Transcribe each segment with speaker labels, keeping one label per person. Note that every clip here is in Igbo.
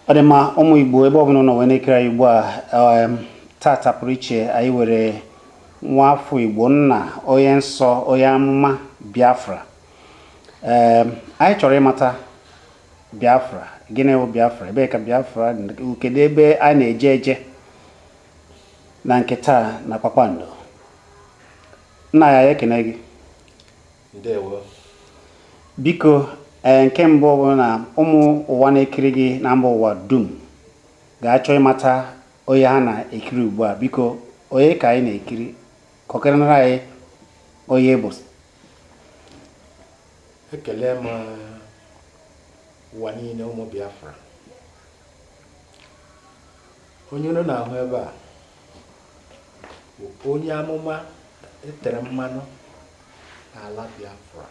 Speaker 1: Ọ dị mma, ụmụ Igbo, ebe ọbụla nọ wee na-ekiri anyị ugbu a, tata pụrụ iche, anyị were nwa afọ Igbo, nna onye nsọ, onye amụma Biafra. Anyị chọrọ ịmata Biafra. Gịnị bụ Biafra? Ebee ka Biafra? Kedu ebe a na-eje eje na nke taa na Kpakpando? Nna ya, ekene gị.
Speaker 2: Ndewo.
Speaker 1: Biko, ee, nke mbụ bụ na ụmụ ụwa na-ekiri gị na mba ụwa dum ga-achọ ịmata onye ha na-ekiri ugbu a. Biko, onye ka anyị na-ekiri? Kọkarịnara anyị onye bụ.
Speaker 2: Ekele m ụwa niile, ụmụ Biafra. Onye unu na-ahụ ebe a bụ onye amụma etere mmanụ n'ala Biafra.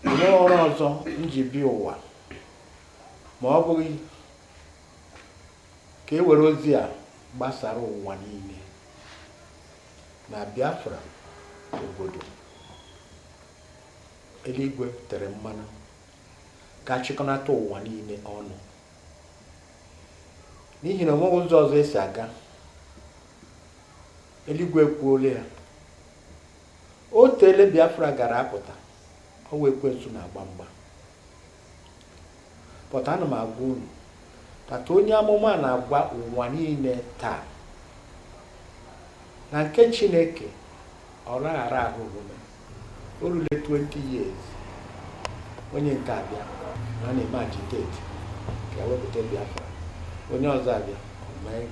Speaker 2: Onye ọrụ ọzọ m ji bịa ụwa ma ọ bụghị ka e were ozi a gbasara ụwa niile na Biafra, obodo eluigwe tere mmanụ, ga-achịkọnata ụwa niile ọnụ, n'ihi na onweghị ụzọ ọzọ esi aga. Eluigwe ekwuola ya. O teele Biafra gara apụta, ọ wee ekwensu na-agba mgba pụta. Ana m agwa unu tata, onye amụma na-agwa ụwa niile taa na nke Chineke ọ raghara ahụ omume. O rule 20 years, onye nke abịa na ọ na-eme agitate ka ewepụta Biafra, onye ọzọ abịa mee.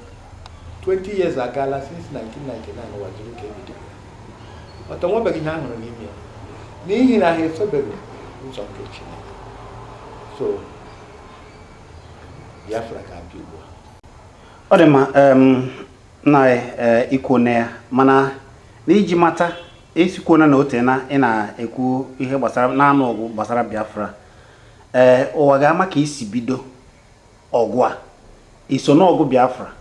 Speaker 2: 20 years agaala since 1999 ụwa zuru ka ebidoro ya, ọtọ nwebeghị ihe a hụrụ n'ime ya, n'ihi na ha esobeghị ụzọ nke Chineke. So Biafra ga-abịa ugbu a.
Speaker 1: Ọ dị mma, nna anyị, ikwu na ya, mana n'iji mata esikwuona na ote na ị na-ekwu ihe gbasara na-anụ ọgụ gbasara Biafra, ee, ụwa ga-ama ka isi bido ọgụ a, iso n'ọgụ Biafra.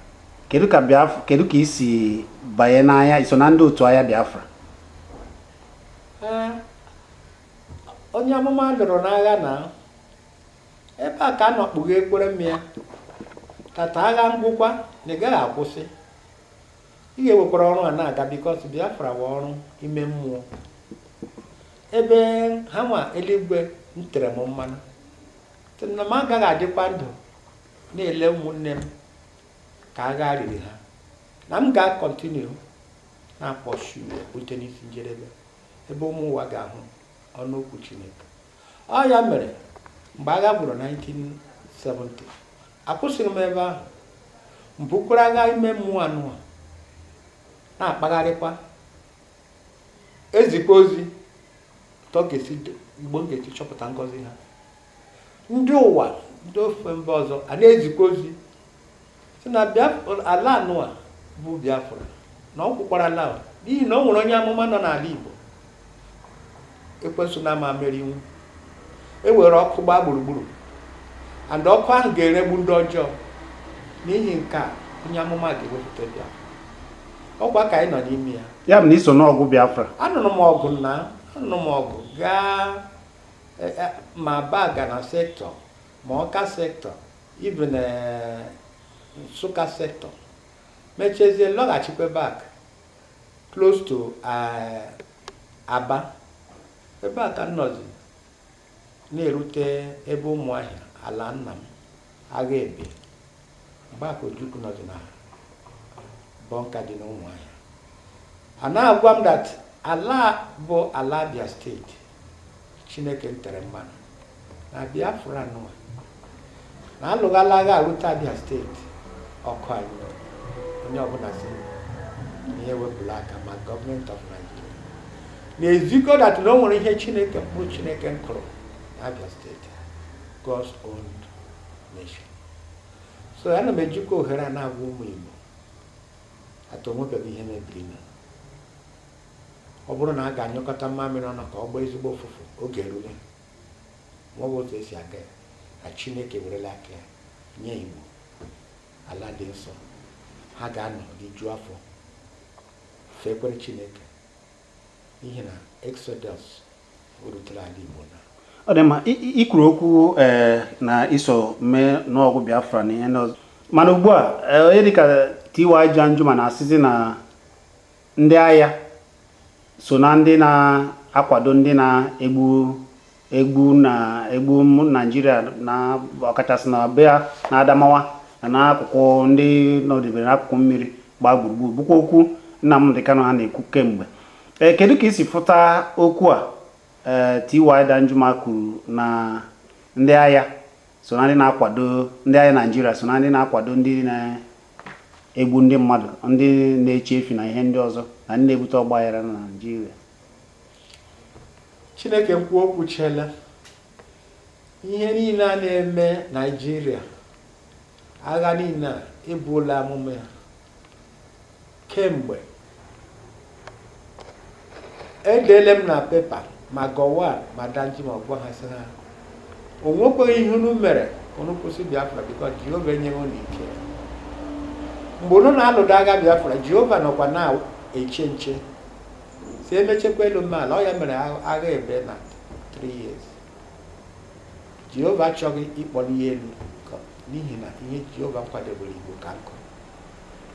Speaker 1: Kedu ka Biafra, kedu ka isi banye n'agha, iso na ndị otu agha Biafra?
Speaker 2: Ee, onye amụma lụrụ n'agha na ebe a ka a nọ kpughe ekwere m ya tata. Agha ngwụkwa na ị gaghị akwụsị, ị ga-ewekwara ọrụ a na-aga, because Biafra bụ ọrụ ime mmụọ ebe ha nwa eluigwe m tere m mmanụ, sị na m agaghị adịkwa ndụ na-ele ụmụnne m ka agha riri ha, na m ga-acontinue na-akpọchi rute n'isi njedebe, ebe ụmụ ụwa ga-ahụ ọnụ okwu Chineke. Ọ ya mere mgbe agha gwụrụ 1970, akwụsịghị m ebe ahụ. M bukwara agha ime mmụọ anụwa na-akpagharịkwa, ezikwa ozi tọ ga-esi Igbo ga-esi chọpụta ngọzi ha. Ndị ụwa, ndị ofe mba ọzọ a na-ezikwa ozi si na Biafra, ala anụwa bụ Biafra, na ọ kwụkwara ala, n'ihi na o nwere onye amụma nọ n'ala Igbo ekwensu na-ama merinwu. E were ọkụ gbaa gburugburu, and ọkụ ahụ ga-eregbu ndị ọjọọ. N'ihi nke a, onye amụma ga-ewepụta Biafra. Ọkwa ka anyị nọ n'ime ya.
Speaker 1: Ya bụ na iso n'ọgụ Biafra?
Speaker 2: Anụrụ m ọgụ na anụrụ m ọgụ gaa ma Bagana sector, ma Ọka sector, even Nsụka sector, mechezie lọghachikwa back close to Aba. Ebe a ka m nọzi na-erute ebe Ụmụahịa, ala nna m. Agha ebe mgbe a ka Ojukwu nọzi na bunker dị n'Ụmụahịa. A na-agwa m that ala bụ ala Abia Steeti, Chineke tere mmanụ na Biafra nụwa na alụghala agha arute Abia Steeti. Ọkụ anyị, onye ọbụla si ihe wepụrụ aka, ma gọọmenti of Nigeria na-ezikọ that na o nwere ihe Chineke, mkpụrụ Chineke kụrụ na Abia Steeti, God's own nation. So ana m ejikwa ohere a na-agwa ụmụ Igbo atọ, onwebeghị ihe mebiri nụ. Ọ bụrụ na a ga-anyụkọta mmamịrị ọnụ ka ọ gbaa ezigbo ụfụfụ, oge erule. Ma ọ bụ ụzọ esi aga ya na Chineke werela aka ya nye Igbo ala dị nsọ ha ga-anọ rijuo afọ, fekwere Chineke, n'ihi na Exodus rutere ala Igbo na.
Speaker 1: Ọ dị mma. I kwuru okwu na iso mee n'ọgụ Biafra na ihe ndị ọzọ, mana ugbu a onye dịka T.Y. Danjuma na-asịzi na ndị agha so na ndị na-akwado ndị na-egbu egbu na egbu Naijiria, na ọkachasị na be ya na Adamawa na n'akụkụ ndị nọdebere n'akụkụ mmiri gbaa gburugburu, bụkwa okwu Nnamdi Kanu ha na-ekwu kemgbe. Kedu ka isi fụta okwu a T.Y. Danjuma kwuru na ndị agha so na ndị na-akwado, ndị agha Naijiria so na ndị na-akwado ndị na-egbu ndị mmadụ, ndị na-eche efi na ihe ndị ọzọ, na ndị na-ebute ọgbaghara na Naijiria?
Speaker 2: Chineke kwuo okwu chela ihe niile a na-eme Naijiria, agha niile a ebuola amụma ya kemgbe. Edele m na paper ma Gowon ma Danjuma, gwa ha sị ha o nwekweghị ihe unu mere ka unu kwụsị Biafra, because Jehova enyeghị unu ike. Mgbe unu na-alụdo agha Biafra, Jehova nọkwa na-eche nche si emechekwa elu mala ọ ya mere agha ebe na 3 years. Jehova achọghị ịkpọli ya elu n'ihi na ihe Jehova kwadebere Igbo ka nkụ.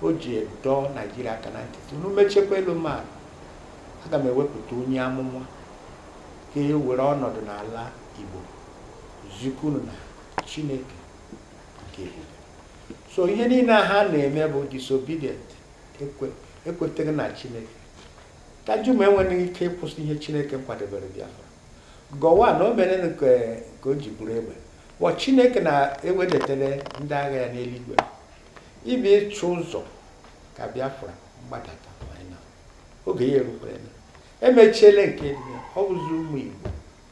Speaker 2: O ji dọọ Naijiria aka na ntị sị, unu mechekwa elu mala, aga m ewepụta onye amụma ga-ewere ọnọdụ n'ala Igbo zikunu na Chineke nke ebube. So ihe niile ha na-eme bụ disobedient, ekweteghị na Chineke. Danjuma enweghị ike ịkwụsị ihe Chineke kwadebere Biafra. Gowon na o mere nke o ji buru egbe wọ, Chineke na-ewedatere ndị agha ya n'eluigwe ibi ịchụ ụzọ ka Biafra mgbadata na oge ya erukwere. Emechiele nke dị ya, ọ bụzi ụmụ Igbo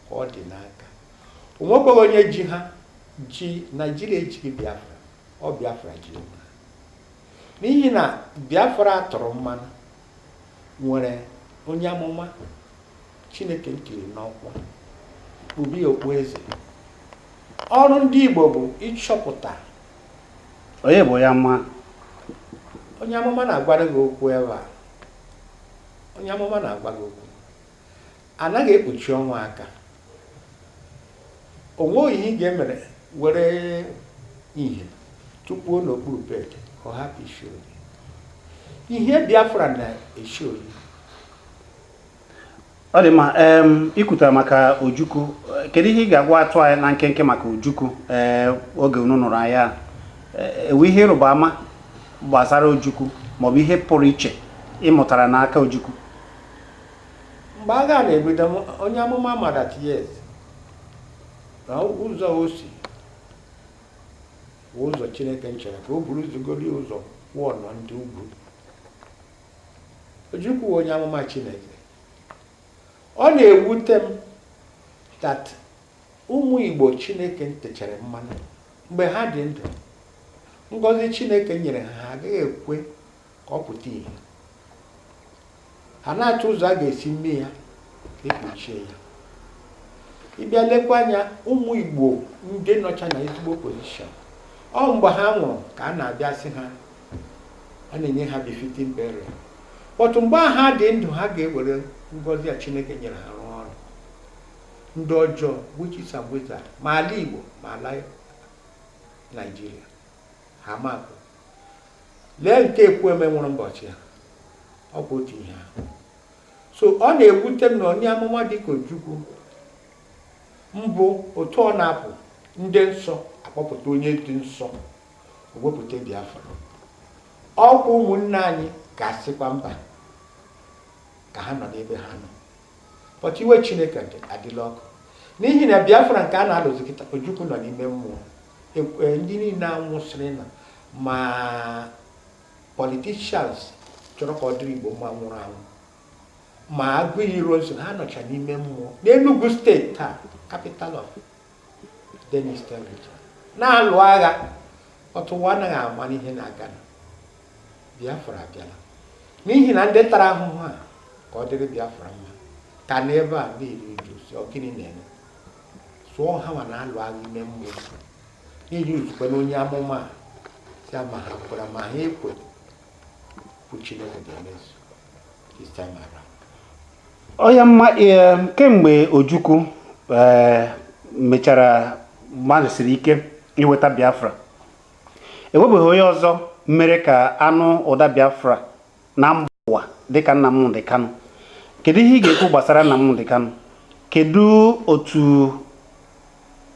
Speaker 2: ka ọ dị n'aka. O nwekwaghị onye ji ha ji. Naijiria ejighị Biafra, ọ Biafra ji onwe ha, n'ihi na Biafra tọrọ mmanụ nwere onye amụma Chineke tiri n'ọkwa kpubi okpu eze. Ọrụ ndị Igbo bụ ịchọpụta
Speaker 1: Onye bụ ya mma?
Speaker 2: Onye amụma na-agwara gị okwu ebe a. Onye amụma na-agwa gị okwu, anaghị ekpuchi ọnwa aka. O nweghị ihe ị ga-emere were ihe tupuo n'okpuru bed ka ọ hapụ isi oyi. Ihe Biafra na-eshi oyi.
Speaker 1: Ọ dị mma. Ikwutara maka Ojukwu. Kedu ihe ị ga-agwa atụ anyị na nkenke maka Ojukwu? Oge unu nụrụ anya, ewe ihe ịrụba ama gbasara Ojukwu maọbụ ihe pụrụ iche ị mụtara n'aka Ojukwu?
Speaker 2: Mgbe agha na-ebido, onye amụma mara yes na ụzọ o si bụ ụzọ Chineke nchere ka o buru ụzọgodi ụzọ kwụọ nọ ndị ugwu. Ojukwu bụ onye amụma Chineke. Ọ na-ewute m that ụmụ Igbo Chineke techara mmanụ, mgbe ha dị ndụ, ngọzi Chineke nyere ha, ha agaghị ekwe ka ọ pụta ìhè. Ha na-achọ ụzọ a ga-esi mee ya ka ekpuchie ya. Ịbịa lekwa anya, ụmụ Igbo ndị nọcha na ezigbo position, ọ mgbe ha nwụrụ ka a na-abịa sị ha a na-enye ha befitting burial. But mgbe ha dị ndụ, ha ga-ewere ngọzi a Chineke nyere ha rụọ ọrụ. Ndị ọjọọ, witches and wizards, ma ala Igbo ma ala Naijiria, ha mapụ. Lee nke Ekwueme nwụrụ ụbọchị ya, ọ bụ otu ihe ahụ. So ọ na-ewute m na onye amụma dịka Ojukwu mbụ, otu ọ na-apụ, ndị nsọ akpọpụta onye dị nsọ, o wepụta Biafra. Ọkwa ụmụnne anyị ga-asịkwa mba ka ha nọ n'ebe ha nọ, but iwe Chineke adịla ọkụ, n'ihi na Biafra nke a na-alụzi kịta, Ojukwu nọ n'ime mmụọ. Ndị niile anwụsịrị na ma politicians chọrọ ka ọ dịrị Igbo mma nwụrụ anwụ, ma agụghị iro nso, ha nọcha n'ime mmụọ n'Enugu Steeti taa, capital of then Eastern Region, na-alụ agha. Ọtụwa anaghị ama n'ihe na-aga na Biafra abịala, n'ihi na ndị tara ahụhụ a ka ọ dịrị Biafra mma ka n'ebe a na-eri uju si ọ gịnị na-eme sụọ. Ha ma na-alụ agha ime mmụọ na-eri uzukwe na onye amụma a si ama ha kwere ma ha ekwe bụ Chineke ga-emezu this time around.
Speaker 1: Onye mma, kemgbe Ojukwu Mechara gbalịsiri ike iweta Biafra. Enwebeghị onye ọzọ mere ka anụ ụda Biafra na mba ụwa dịka Nnamdi Kanu. Kedu ihe ị ga-ekwu gbasara Nnamdi Kanu? Kedu otu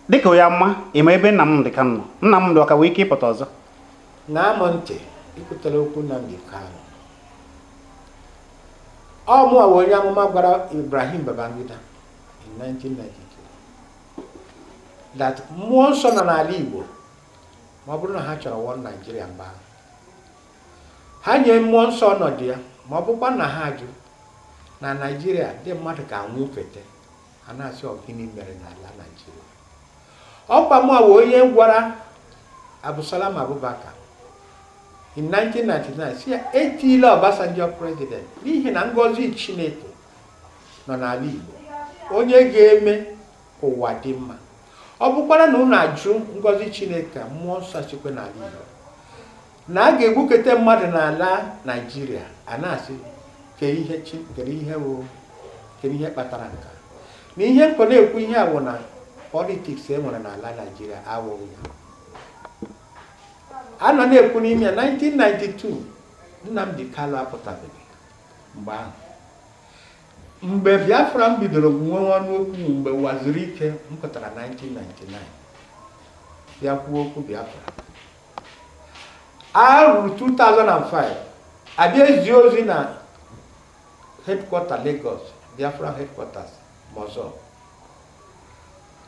Speaker 1: dịka onye ama ịma ebe Nnamdi Kanu nọ? Nnamdi ọ ka nwee ike ịpụta ọzọ?
Speaker 2: Na-amụ ntị, ikwutela okwu Nnamdi Kanu. Ọ mụnwa bụ onye amụma gwara Ibrahim Babangida in 1992 that mmụọ nsọ nọ n'ala Igbo, ma ọ bụrụ na ha chọrọ one Nigeria mgbe ahụ, ha nye mmụọ nsọ ọnọdụ ya, ma ọ bụkwa na ha ajụ na Naijiria ndị mmadụ ka anwụ fete a na-asị, ọ gịnị mere n'ala Naijiria? Ọkwa mụa bụ onye gwara Abdulsalam Abubakar in 1999 si ya etila Obasanjo president, n'ihi na ngọzi Chineke nọ n'ala Igbo, onye ga-eme ka ụwa dị mma. Ọ bụkwara na unu ajụ ngọzi Chineke, mmụọ nsọ chikwe n'ala Igbo, na a ga-egbukete mmadụ n'ala Naijiria a na-asị ke ihe kedu ihe bụ, kedu ihe kpatara nke a? Na ihe nkọ na-ekwu ihe a bụ na politics e nwere n'ala Naijiria awụghị ya a nọ na-ekwu n'ime ya. 1992, Nnamdi Kanu apụtabeghị mgbe ahụ. Mgbe Biafra m bidoro nwewe ọnụ okwu, mgbe Uwazuruike m pụtara 1999 bịa kwuo okwu Biafra, a ruru 2005 abịa ezi ozi na headquarter Lagos, Biafra headquarters MASSOB,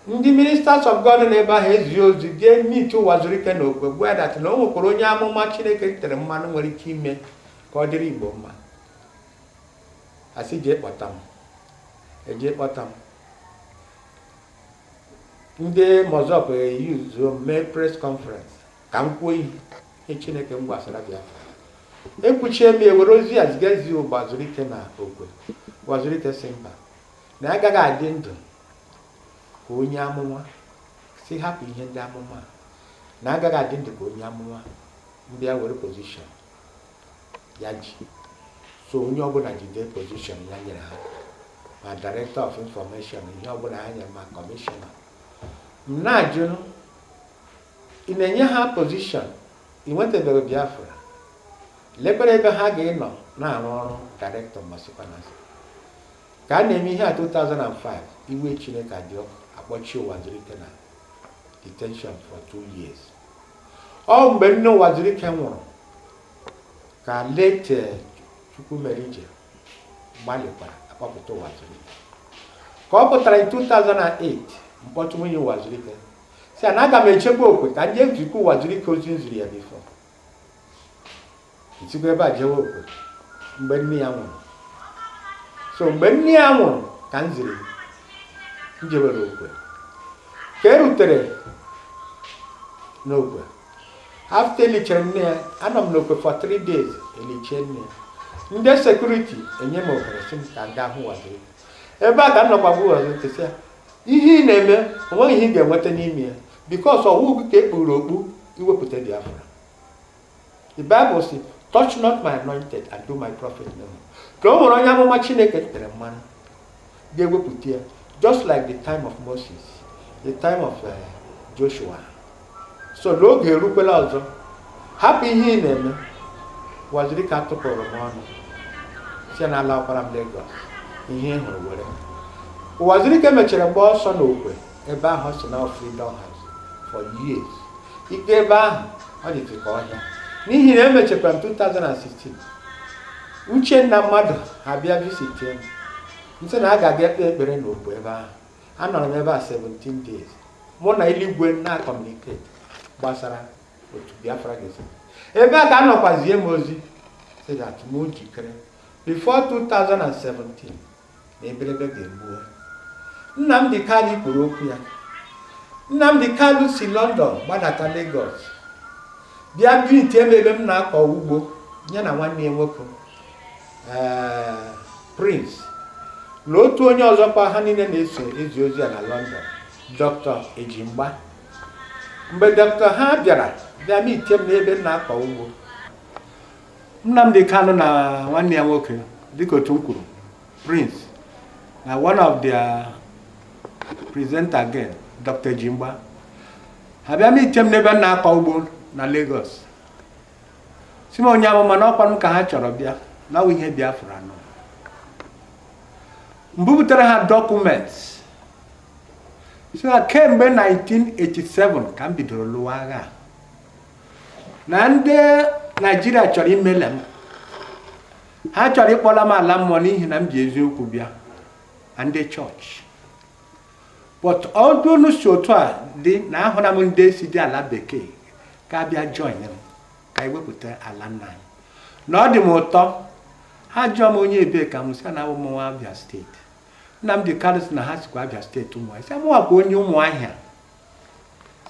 Speaker 2: ndị Ministers of God n'ebe ahụ ezi ozi jee meet Uwazuruike na okwe gwa ya that na o nwekwara onye amụma Chineke tere mmanụ nwere ike ime ka ọ dịrị Igbo mma. Asị jee kpọta m, eje kpọta m. Ndị MASSOB eyuzuo mee press conference ka m kwuo ihe Chineke m gbasara Biafra. Ekwuchie m, ewere ozi a zigazie Uwazuruike na okwe. Uwazuruike si mba, na agaghị adị ndụ ka onye amụma si hapụ ihe ndị amụma, na agaghị adị ndụ ka onye amụma mbịa were position ya ji. So onye ọbụla jide position ya nyere ha, ma director of information, ihe ọbụla ha nyere, ma commissioner. M na-ajụ, ị na-enye ha position, ị nwetabeghị Biafra, lekwere ebe ha ga-enọ na-arụ ọrụ director masikwanasị ka a na-eme ihe a. 2005, iwe Chineke adị ọkụ, akpọchi Uwazuruike na detention for 2 years. Ọ mgbe nne Uwazuruike nwụrụ ka late Chukwumerije gbalịkwara akpọpụta Uwazuruike. Ka ọ pụtara in 2008, mkpọtụ nwunye Uwazuruike si na aga m echekwa okwe ka ndị ezikwa Uwazuruike ozi nziri ya before nsikwa ebe a jewe okwe mgbe nne ya nwụrụ. So mgbe nne ya nwụrụ ka m ziri m jewere okwe. Ka e rutere n'okwe after elichere nne ya, anọ m n'okwe for 3 days. Elichie nne ya, ndị security enye m ohere si m ka m gaa hụ Uwazuruike. Ebe a ka m nọkwa gwa Uwazuruike sị ya, ihe ị na-eme, onweghị ihe ị ga-enweta n'ime ya, because ọwụ gị ka e kpuru okpu iwepụta Biafra. The Bible si, "Touch not my anointed and do my prophet no harm." Ka o nwere onye amụma Chineke tere mmanụ ga-ewepụta ya, just like the time of Moses, the time of Joshua. So n'oge erukwela ọzọ, hapụ ihe ị na-eme. Uwazuruike atụpụrụ m ọnụ si na ala ọkwara m Lagos. Ihe ị hụrụ were Uwazuruike mechara gba ọsọ n'okwe ebe ahụ ọ si na Freedom House for years. Ike ebe ahụ ọ dịtụ ka ọhịa, n'ihi na emechekwara m 2016, Uchenna mmadụ abịa visitie m, nsị na a ga-abịa ekpe ekpere n'okwu ebe ahụ. Anọrọ m ebe a 17 days, mụ na eluigwe na-communicate gbasara otu Biafra ga-esi. Ebe a ka anọkwazie m ozi si that m jikere before 2017 na eberebe ga-egbuo. Nnamdi Kanu kwuru okwu ya. Nnamdi Kanu si London gbadata Lagos bịa meetie m ebe m na-akọ ugbo, ya na nwanne ya nwoke, Prince, na otu onye ọzọkwa ha niile na-eso ezi ozi a na London, Dr. Ejimgba. Mgbe dọkịta ha bịara bịa meetie m n'ebe m na-akọ ugbo, Nnamdi Kanu na nwanne ya nwoke, dịka otu m kwuru, Prince, na one of their presenter again. Dr. Jimgba ha bịa meet m n'ebe m na-akọ ugbo na Lagos, si m, onye amụma, na ọkwa m ka ha chọrọ bịa na ọ ihe Biafra nọ. M bubutere ha document, si ha kemgbe 1987 ka m bidoro lụwa agha a, na ndị Naijiria chọrọ imele m, ha chọrọ ịkpọla m ala mmụọ n'ihi na m ji eziokwu bịa na ndị chọọchị. But ọdụ si otu a dị na ahụra m ndị si dị ala bekee ka bịa join m ka ewepụta ala nna anyị, na ọ dị m ụtọ. Ha jụọ m onye ebee ka m sị na abụ m nwa Abia Steeti. Nnamdi Kanu sị na ha sikwa Abia Steeti, Ụmụahịa. Sị mụnwa kwa onye Ụmụahịa.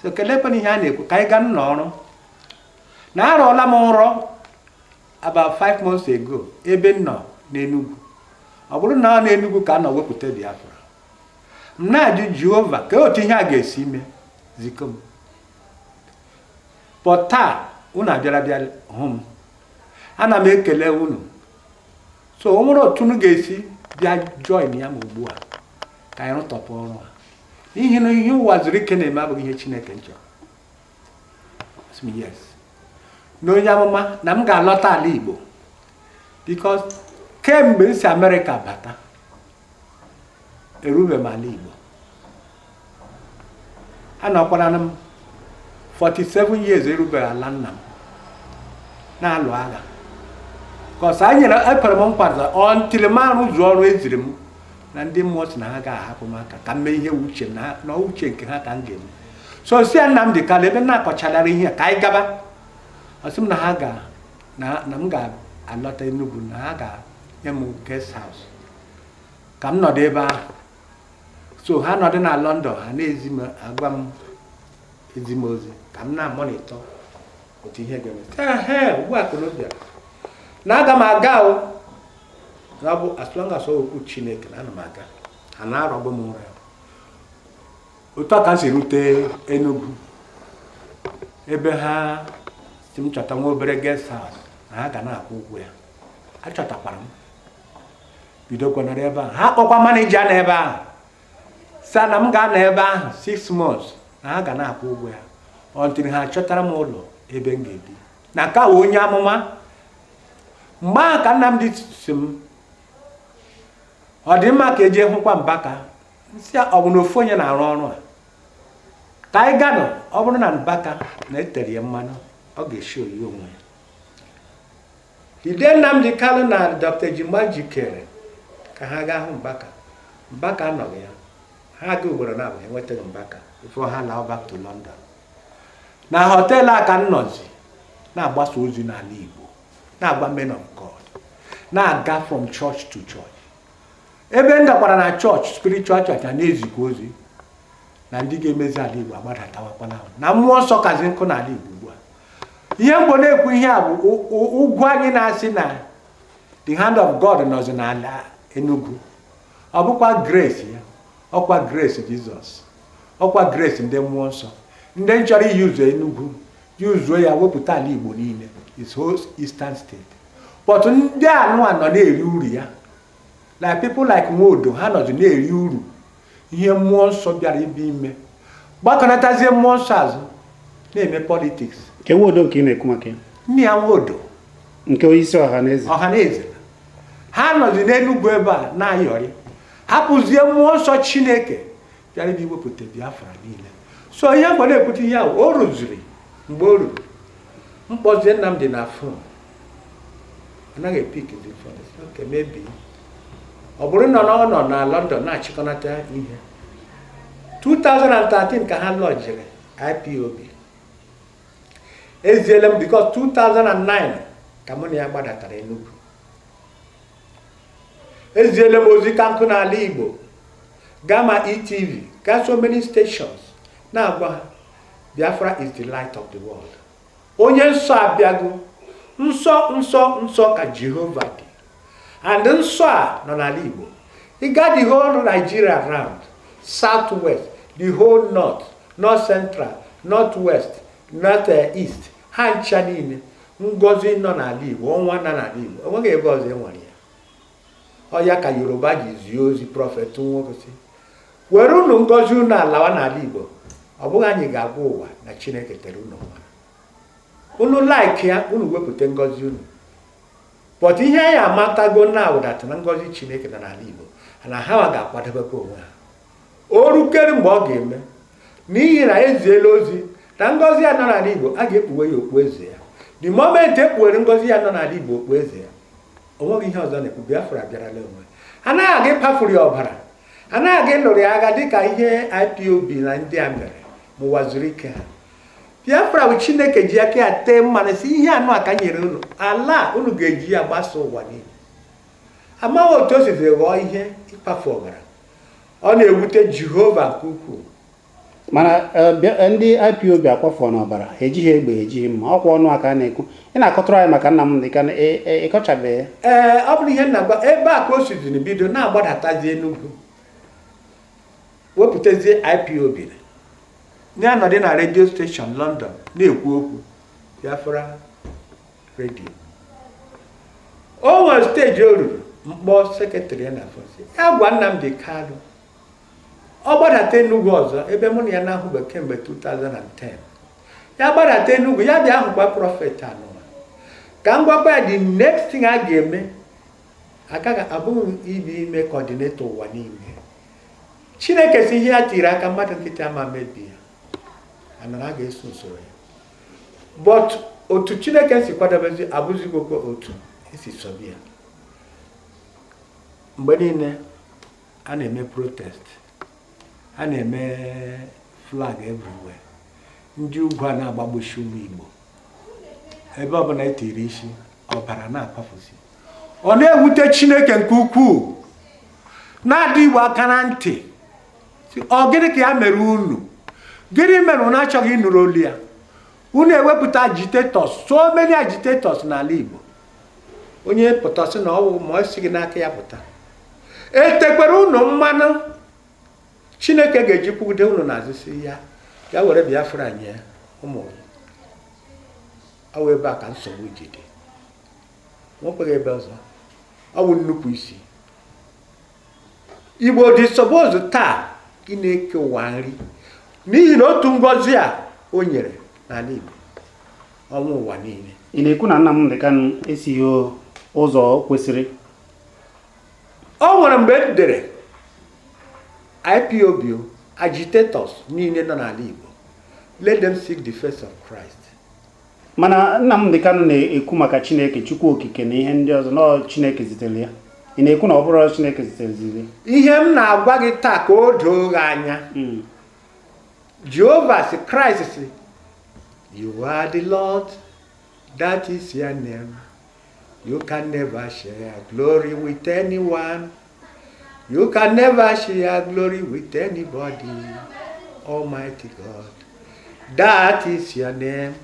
Speaker 2: So kelekwana ihe a na-ekwu ka anyị gaa n'ọrụ na arọọla m nrọ about 5 months ago ebe m nọ n'Enugu. Ọ bụrụ na ọ n'Enugu ka a nọ wepụta Biafra, m na-ajụ Jehova ka otu ihe a ga-esi mee zikọ m. But taa unu abịara bịa hụ m, ana m ekele unu. So o nwere otu unu ga-esi bịa join ya ma ugbu a ka anyị rụtọpụ ọrụ a, n'ihi na ihe ụwa zuru ike na-eme abụghị ihe Chineke chọrọ. Asị m yes, na onye amụma, na m ga-alọta ala Igbo, because kemgbe m si Amerịka bata erube m ala Igbo. Anọkwara m 47 years erubeghị ala nna m na-alụ agha, cause anyị nyere ekwere m nkwa until m arụzuo ọrụ eziri m na ndị mmụọ si na ha ga-ahapụ m aka ka m mee ihe uche m na uche nke ha ka m ga-eme. So si ya Nnamdi Kanu ebe m na-akọchalara ihe a ka anyị gaba, ọ sị m na ha ga na m ga-alọta Enugu, na ha ga-nye m guest house ka m nọdụ ebe ahụ. So ha nọdụ na London, ha na-ezi m, agwa m, ezi m ozi ka m na-a monitor otu ihe ga-eme. Sị, ehe, ugbu a ka unu bịara na aga m aga o, na ọ bụ as long as ọ okwu Chineke na ana m aga. Ha na-arọgbu m ụra ya. Otu a ka m si rute Enugu, ebe ha si m chọta nwa obere guest house na ha ga na-akwụ ụgwọ ya. Achọtakwara m, bidokwanara ebe ahụ. Ha kpọkwa manager na ebe ahụ sa na m ga-anọ ebe ahụ 6 months, na ha ga na-akwụ ụgwọ ya until ha chọtara m ụlọ ebe m ga-ebi. Na nke a wụ onye amụma. Mgbe ahụ ka Nnamdi si m ọ dị mma ka eje hụkwa Mbaka. Nsị ya, ọ bụ na ofu onye na-arụ ọrụ a ka anyị ganụ. Ọ bụrụ na Mbaka na-etere ya mmanụ, ọ ga-esi oyi onwe ya. Ide Nnamdi Kanu na Dr. Ejimma jikere ka ha gaa hụ Mbaka. Mbaka anọghị ya. Ha aga ugboro na abụọ, enwetaghị Mbaka before ha laa back to London. Na hotel a ka m nọzi na-agbasa ozi n'ala Igbo, na-agba men of God, na-aga from church to church. Ebe m gakwara na church, spiritual church, na na-ezikwa ozi na ndị ga-emezi ala Igbo agbadatawakwana ahụ na mmụọ nsọ kazi nkụ n'ala Igbo ugbu a. Ihe mgbe na-ekwu ihe a bụ ugwu anyị na-asị na the hand of God nọzi n'ala Enugu. Ọ bụkwa grace ya, ọkwa grace Jizọs, ọkwa grace ndị mmụọ nsọ, ndị chọrọ iyuzu Enugu yuzuo ya wepụta ala Igbo niile, is whole eastern state. But ndị anụa nọ na-eri uru ya, like people like Nwodo, ha nọzi na-eri uru ihe mmụọ nsọ bịara ibe ime, gbakọnatazie mmụọ nsọ azụ na-eme politics.
Speaker 1: Nke Nwodo nke ị na-ekwu maka ya?
Speaker 2: Nne ya Nwodo.
Speaker 1: Nke onye isi ọha na eze.
Speaker 2: Ọha na eze. Ha nọzi n'Enugwu ebe a na-ayọrị, hapụzie mmụọ nsọ Chineke bịara ibe iwepụta Biafra niile. So ihe mgbe na-ekwute ihe ahụ o rụziri, mgbe o ruru mkpọzie Nnamdi na phone, ọ naghị e pick the phone. Sị, okay, maybe ọ bụrụ na ọ nọ na London na-achịkọnata ihe. 2013 ka ha lọjiri IPOB. Eziele m because 2009 ka mụ na ya gbadatara Enugu. Eziele m ozi ka nkụ n'ala Igbo, gaa ma ETV, gaa so many stations na-agwa ha Biafra is the light of the world. Onye nsọ abịago. Nsọ, nsọ, nsọ ka Jehova dị, and nsọ a nọ n'ala Igbo. Ị gaa the whole Nigeria round, south west, the whole north, north central, north west, north east, ha ncha niile, ngọzi nọ n'ala Igbo, ọnwa nọ n'ala Igbo, enweghị ebe ọzọ e nwere ya. Ọ ya ka Yoruba ji zie ozi prophet nwoke si Were unu ngọzi unu alawa n'ala Igbo. Ọ bụghị anyị ga-agwa ụwa na Chineke tere unu mmanụ. Unu like ya, unu wepụta ngọzi unu. But ihe anyị amatago na that na ngọzi Chineke nọ n'ala Igbo, na ha ga-akwadebekwa onwe ha. O rukere mgbe ọ ga-eme, n'ihi na eziela ozi na ngọzi ya nọ n'ala Igbo, a ga-ekpuwe ya okpu eze ya. The moment ekpuwere ngọzi ya nọ n'ala Igbo okpu eze ya, o nweghị ihe ọzọ na-ekwu. Biafra bịarala onwe. Anaghị aga ịkpafuru ya ọbara, anaghị aga ịlụrụ ya agha dịka ihe IPOB na ndị a mere ma ụwa zuru ike ha. Biafra bụ Chineke ji aka ya tee mmanụ, si ihe anụ a ka nyere unu ala a, unu ga-eji ya gbasa ụwa niile. Amaghị otu o siziri ghọọ ihe ịkpafu ọbara. Ọ na-ewute Jehova nke ukwuu.
Speaker 1: Mana ndị IPOB akwafuo n'ọbara, ha ejighị egbe, ejighị mma, ọkwa ọnụ aka a na-ekwu. Ị na-akọtụrụ anyị maka Nnamdị Kanụ, ịkọchabeghị ya.
Speaker 2: Ee, ọ bụrụ ihe nna gwa ebe a ka o siziri bido na-agbadatazi Enugu, wepụtazie IPOB na-anọdị na radio station London na-ekwu okwu Biafra radio. O nwere stage o ruru, mkpọ secretary ya na phone, ya gwa Nnamdi Kanu ọ gbadata Enugu ọzọ, ebe mụ na ya na-ahụbe kemgbe 2010. Ya gbadata Enugu, ya bịa hụkwa prophet anụma, ka m gwakwa ya the next thing a ga-eme. Agaghị abụghị ibi ime coordinator ụwa niile. Chineke si ihe ya tiri aka, mmadụ nkịtị ama mebi ya, anara a ga-eso usoro ya. But otu Chineke si kwadebezi abụzigokwa otu esi sobi ya. Mgbe niile a na-eme protest, a na-eme flag everywhere, ndị ugwu a na-agbagbuchi ụmụ Igbo ebe ọbụla etiri isi, ọbara na-akwafusi. Ọ na-ewute Chineke nke ukwuu, na-adị Igbo aka na ntị sị, ọ gịnị ka ya mere unu? Gịnị mere unu achọghị ịnụrụ olu ya? Unu ewepụta agitators, so many agitators n'ala Igbo. Onye pụta sị na ọ bụ ma ọ sighị n'aka ya pụta. Etekwere unu mmanụ Chineke ga-eji kwugide unu n'azụ, si ya ya were Biafra nye ụmụ gị. Ọ bụ ebe a ka nsogbu ji dị, nwekweghị ebe ọzọ. Ọ bụ nnupụ isi. Igbo dị suppose taa ị na-eke ụwa nri, n'ihi na otu ngọzi a o nyere n'ala Igbo, ọnwa ụwa niile.
Speaker 1: Ị na-ekwu na Nnamdị Kanụ esighị ụzọ kwesịrị?
Speaker 2: O nwere mgbe m dere IPOB agitators niile nọ n'ala Igbo, let them seek the face of Christ.
Speaker 1: Mana Nnamdị Kanụ na-ekwu maka Chineke, Chukwu Okike na ihe ndị ọzọ, na ọ Chineke zitere ya. Ị na-ekwu na ọ bụrụ Chineke zitere ya?
Speaker 2: Ihe m na-agwa gị taa, ka o doo gị anya, Jehova si, Christ si, "You are the Lord, that is your name. You can never share glory with anyone. You can never share glory with anybody. Almighty God, that is your name."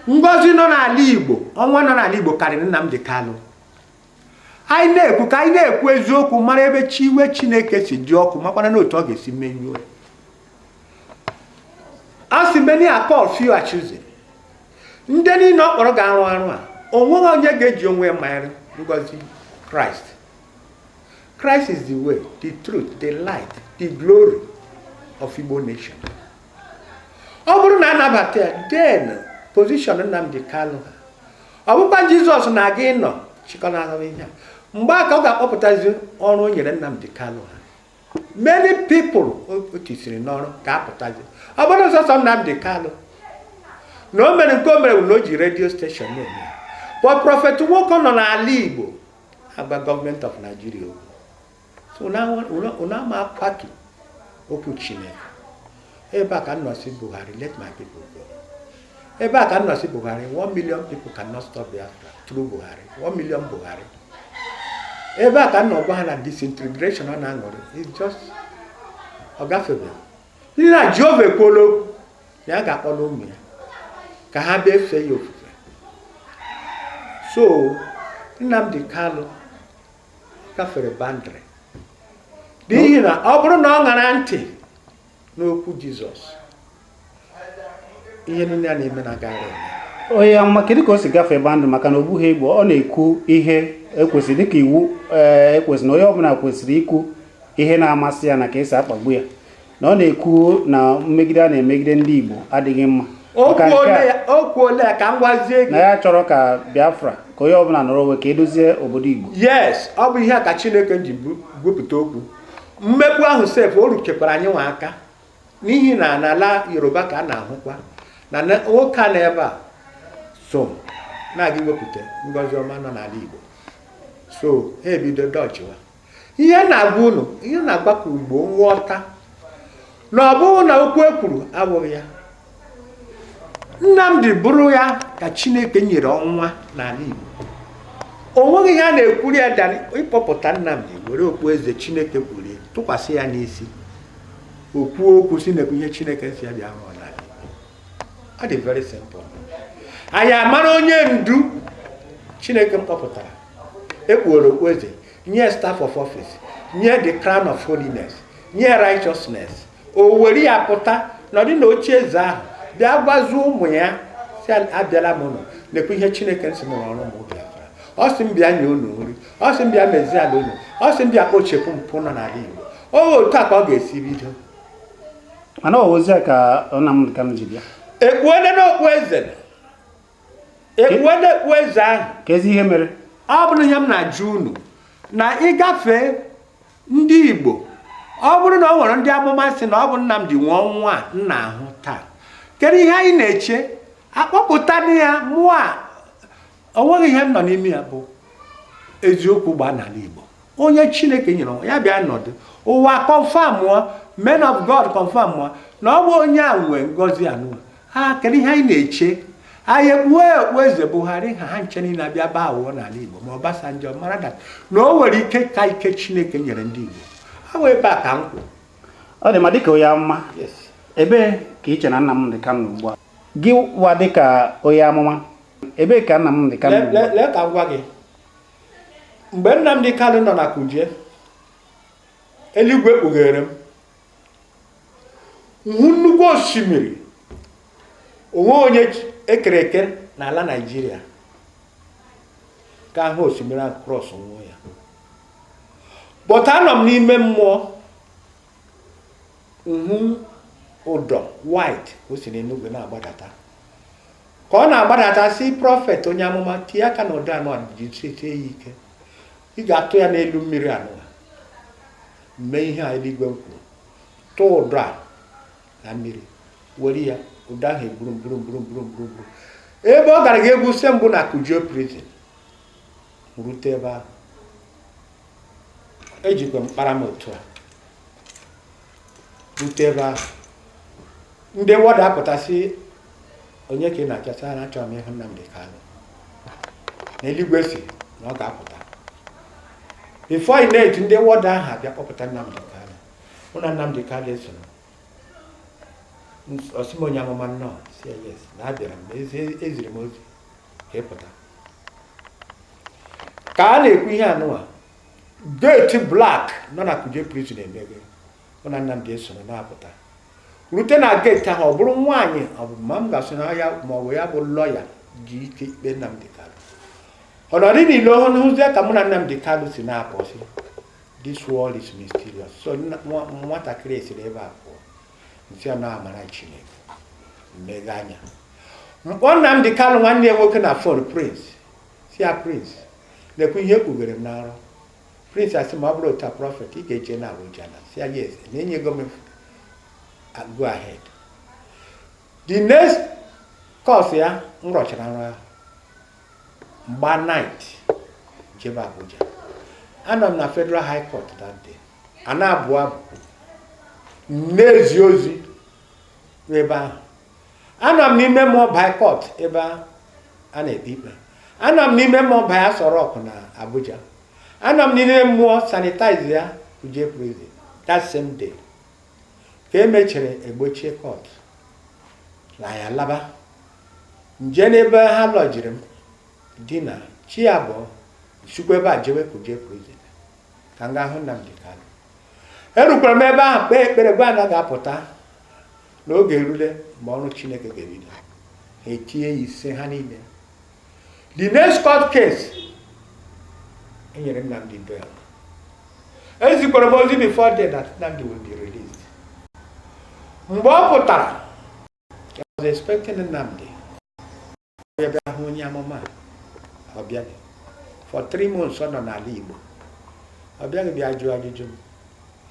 Speaker 2: Ngọzi nọ n'ala Igbo, ọnwa nọ n'ala Igbo karịrị Nnamdi Kanu. Anyị na-ekwu ka anyị na-ekwu eziokwu, mara ebe chi iwe Chineke si dị ọkụ, makwana na otu ọ ga-esi menyuo ya. A sị, many are called, few are chosen. Ndị niile ọ kpọrọ ga-arụ arụ a, o nweghị onye ga-eji onwe ya manyere ngọzi Christ. Christ is the way, the truth, the light, the glory of Igbo nation. Ọ bụrụ na anabata ya, then position Nnamdi Kanu ha, ọ bụkwa Jizọs na-aga ịnọ chịkọnara ihe a. Mgbe a ka ọ ga-akpọpụtazi ọrụ o nyere Nnamdi Kanu ha. Many people o tisiri n'ọrụ ga-apụtazi. Ọ bụrụ sọsọ Nnamdi Kanu na o mere nke o mere bụ na o ji radio station na-eme. But Prophet nwoke nọ n'ala Igbo agba gọọmenti of Nigeria okwu. So unu ama akwatu okwu Chineke. Ebe a ka m nọ si Buhari, let my people go. Ebe a ka m nọ si Buhari, 1 million people cannot stop Biafra through Buhari, 1 million Buhari. Ebe a ka m nọ gwa ha na disintegration ọ na-aṅụrị is just ọ gafebeghị, n'ihi na Jehova ekwuola okwu na ya ga-akpọrọ ụmụ ya ka ha bịa fee ya ofufe. So Nnamdi Kanu gafere boundary, n'ihi na ọ bụrụ na ọ ṅara ntị n'okwu Jizọs, ihe niile a na-eme na gara eme.
Speaker 1: Onye amụma, kedu ka o si gafee boundary? Maka na o gbughị egbe, ọ na-ekwu ihe ekwesịrị dịka iwu. Ee, ekwesịrị na onye ọbụla kwesịrị ikwu ihe na-amasị ya na ka esi akpagbu ya. Na ọ na-ekwu na mmegide a na-emegide ndị Igbo adịghị mma. Maka nke a,
Speaker 2: O kwuola ya, ka m gwazie gị.
Speaker 1: Na ya chọrọ ka Biafra, ka onye ọbụla nọrọ onwe, ka edozie obodo Igbo.
Speaker 2: Yes, ọ bụ ihe a ka Chineke ji gwupụta okwu mmegbu ahụ sef. O ruchekwara anyị nwa aka, n'ihi na n'ala Yoruba ka a na-ahụkwa na nwoke a na ebe a so na-aga iwepụta ngọzi ọma nọ n'ala Igbo. So ha ebido dọjiwa ihe na-agwa unu, ihe na-agwa ka Igbo nghọta na ọ bụghị na okwu e kwuru abụghị ya. Nnamdi bụrụ ya ka Chineke nyere ọnwa n'ala Igbo. O nweghị ihe a na-ekwuri ya dan ịkpọpụta Nnamdi, were okpu eze Chineke kpurie tụkwasị ya n'isi, okwu okwu si nekwu ihe Chineke si ya bịa rụọ n'ala Igbo. Ọ dị very simple. Anyị amara onye ndu Chineke m kpọpụtara, ekpuoro okpu eze, nye staff of office, nye the crown of holiness, nye righteousness. O were ya pụta nọdụ na oche eze ahụ, bịa gwazuo ụmụ ya si, "Abịala m ụnụ, nekwa ihe Chineke nsị m rụrụ ụmụ Biafra. Ọ sị m bịa nye unu nri, ọ sị m bịa mezie ala unu, ọ sị m bịa kpochepụ mpụ nọ n'ala Igbo." O otu a ka ọ ga-esi bido.
Speaker 1: Mana ọ ozi a ka Nnamdi Kanu ji bịa.
Speaker 2: Ekpuole n'okpu eze, ekpuole okpu eze ahụ.
Speaker 1: Ka ezi ihe mere.
Speaker 2: Ọ bụrụ ihe m na-ajụ unu na ịgafe ndị Igbo, ọ bụrụ na o nwere ndị amụma sị na ọ bụ Nnamdi nwe ọnwa a nna ahụ taa, kedu ihe anyị na-eche akpọpụta ya? Mụọ a, o nweghị ihe m nọ n'ime ya bụ eziokwu gbaa n'ala Igbo. Onye Chineke nyere onwe ya bịa nọdụ ụwa, confirm, men of God confirm na ọ bụ onye a nwe ngọzi anụwa ha. Kedu ihe anyị na-eche? Anyị ekpuo okpu eze Buhari ha, ha nche niile abịa baa awụọ n'ala Igbo, ma Obasanjo mara that na o nwere ike ka ike Chineke nyere ndị Igbo. Ọ bụ ebe a ka m kwụ.
Speaker 1: Ọ dị ma, dịka onye amụma,
Speaker 2: Yes.
Speaker 1: ebee ka ị che na Nnamdi Kanu nọ ugbu a? Gị wa dịka onye amụma, ebee ka Nnamdi Kanu nọ ugbu a?
Speaker 2: Lee ka m gwa gị, mgbe Nnamdi Kanu nọ na Kuje, eluigwe kpughere m, hụ nnukwu osimiri. Onwe onye ekere eke n'ala Naịjirịa ka ahụ osimiri ahụ cross nwụọ ya. But anọ m n'ime mmụọ hụ ụdọ white ka o si n'enugwu na-agbadata. Ka ọ na-agbadata, si prophet, onye amụma, tinye aka na ụdọ anụ a, jisie ya ike, ị ga-atụ ya n'elu mmiri anụ a. Mee ihe a eluigwe m kwuru, tụọ ụdọ a na mmiri, were ya, ụdọ ahụ eburu m, buru m, buru m, buru m, buru m, buru m. Ebe ọ gara ga egwu se mbụ na Kuje prison, rute ebe ahụ, ejikwa mkpara m otu a rute ebe ahụ. Ndị warder apụtasị, "Onye ka ị na-achọta?" "Na achọrọ m ịhụ Nnamdi Kanu." N'eluigwe si na ọ ga-apụta. Before ị na-etu, ndị warder ahụ abịa kpọpụta Nnamdi Kanu. Mụ na Nnamdi Kanu esoro. Ọsị m, "Onye amụma, nnọọ." Si ya, "Yes, na abịara m, eziri m ozi ka ị pụta." Ka a na-ekwu ihe anụwa, gate black nọ na Kuje prison emeghe. Mụ na Nnamdi esoro na-apụta, rute na gate ahụ. Ọ bụrụ nwaanyị, ọ bụ ma m ga-asị na ya ma ọ bụ ya bụ lọya ji ike ikpe Nnamdi Kanu. Ọnọdụ niile hụzie ka mụ na Nnamdi Kanu si na-apụ, sị, "This world is mysterious." So nwatakịrị esiri ebe a pụọ, nsị ya na amara Chineke mmeghe anya. Mkpọ Nnamdi Kanu nwanne ya nwoke na phone, Prince, si ya, "Prince, lekwa ihe ekpughere m na nrọ." Prince asị, "Ma ọ bụrụ otu a, prophet, ị ga-eje na Abuja." Na si ya, "Yes," na enyego m go ahead. The next course ya, m rọchara nrọ ahụ, mgba night jebe Abuja. Anọ m na Federal High Court that day, a na-abụ abụ na-ezi ozi n'ebe ahụ. Anọ m n'ime mmụọ by court ebe a na-ekpe ikpe. Anọ m n'ime mmụọ by Aso Rock na Abuja. Anọ m n'ime mmụọ sanitize ya Kuje prison that same day. Ka emechere egbochie court na ya laba nje n'ebe ha lọjiri m dina chi abụọ, sikwa ebe a jewe Kuje prison ka m gaa hụ Nnamdi Kanu. Erukwara m ebe ahụ, kpee ekpere, gwa na ga-apụta n'oge erule mgbe ọrụ Chineke ga-ebido. Ha etinye ya ise ha niile. The next court case, enyere Nnamdi bail. Ezikwara m ozi before then that Nnamdi will be released. Mgbe ọ pụtara, I was expecting Nnamdi ya bịa hụ onye amụma a. Ọ bịaghị for 3 months. Ọ nọ n'ala Igbo, ọ bịaghị bịa jụọ ajụjụ m.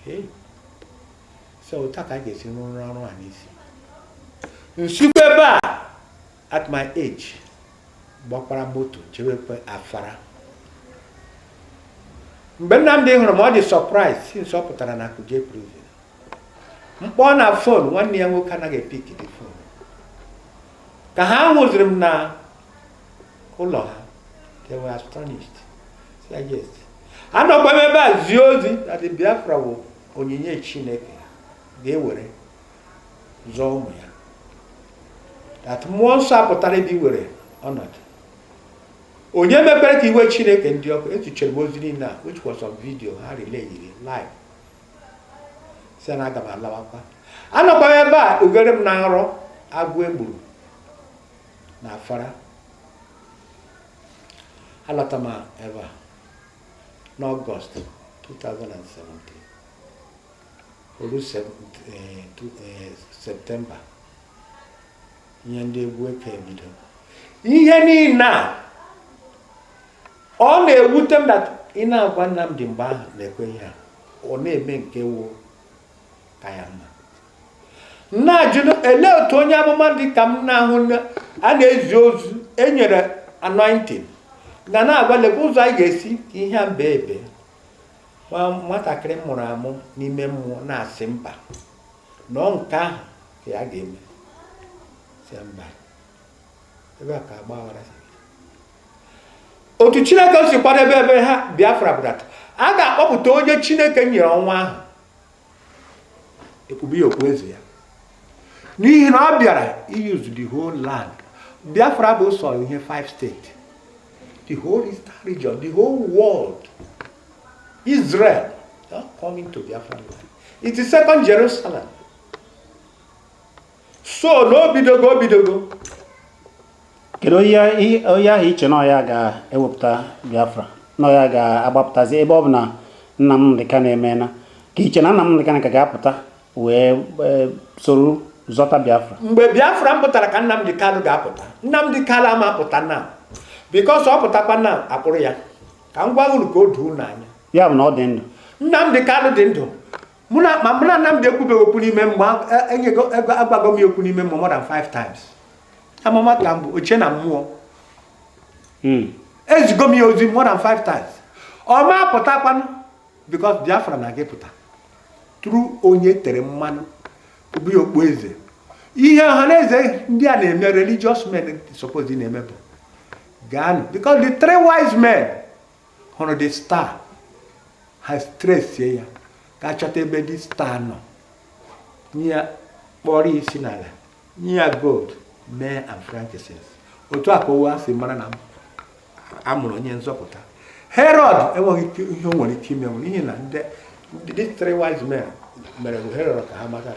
Speaker 2: Hey, so otu a ka a ga-esi rụrụ ọrụ a n'isi nsikwa ebe a. At my age, gbakwara moto jewekwe Afara. Mgbe Nnamdi hụrụ m, ọ dị surprise since ọ pụtara na Kuje prison. Mkpọ na phone, nwanne ya nwoke anaghị e pick the phone. Ka ha hụziri m na ụlọ ha, they were astonished. Say yes, anọkwa m ebe a zie ozi that the Biafra wụ onyinye Chineke ga-ewere zọọ ụmụ ya, that mmụọ nsọ apụtara ebe iwere ọnọdụ onye mepere ka iwe Chineke ndị ọkụ. Etuchere m ozi niile a, which was on video, ha relay-iri live, si na aga m alawakwa. Anọkwa m ebe a ugere m na nrọ agụ egburu na Afara. Alọta m ebe a n'Ọgọst 2017, olu Septemba, ihe ndị egwu eke ebido. Ihe niile a, ọ na-ewute m that ị na-agwa Nnamdi mgbe ahụ na-ekwe ihe a ọ na-eme nke wụ ka ya mma. M na-ajụ, elee otu onye amụma dị ka m na-ahụ na a na-ezi ozu enyere anointing ga na-agwa, lekwa ụzọ anyị ga-esi ka ihe a bee ebe, nwa nwatakịrị mụrụ amụ n'ime mmụọ na-asị mba, nọọ nke ahụ ka ya ga-eme. Si ya mba, ebe a ka agbaghara si bido. Otu Chineke si kwadebe ebe ha Biafra bụ that a ga-akpọpụta onye Chineke nyere ọnwa ahụ, ekpube ya okpueze ya, n'ihi na ọ bịara use the whole land. Biafra bụ sọ ihe five state, the whole eastern region, the whole world, Israel are coming to Biafra land. It is second Jerusalem. So na obidogo, obidogo.
Speaker 1: Kedu onye ahụ iche na ọ ya ga-ewepụta Biafra, na ọ ya ga-agbapụtazi, ebe ọ bụ na Nnamdị Kanu emeela ka iche na Nnamdị Kanu ka ga-apụta wee soro zọta Biafra?
Speaker 2: Mgbe Biafra m pụtara ka Nnamdị Kanu ga-apụta. Nnamdị Kanu ama apụta na because ọ pụtakwa na akpụrụ ya. Ka m gwa unu ka o doo unu anya.
Speaker 1: Ya bụ na ọ dị ndụ?
Speaker 2: Nnamdị Kanu dị ndụ. Mụ na ma mụ na Nnamdị ekwubeghị okwu n'ime mmụọ. Enyego ego, agwago m ya okwu n'ime mmụọ more than five times. Amụma ka m bụ ochie na mmụọ. Ezigo m ya ozi more than five times. Ọ ma apụtakwanụ because Biafra na gị pụta through onye tere mmanụ bụ ya okpu eze. Ihe ọha na eze ndị a na-eme, religious men suppose na-eme bụ gaanụ, because the three wise men hụrụ the star, ha trace ya ka chọta ebe the star nọ, nye ya, kpọrọ ya isi n'ala, nye ya gold, myrrh and frankincense. Otu a ka ụwa si mara na a mụrụ onye nzọpụta. Herod enweghị ike, ihe o nwere ike ime n'ihi na ndị these three wise men mere bụ Herod ka ha mata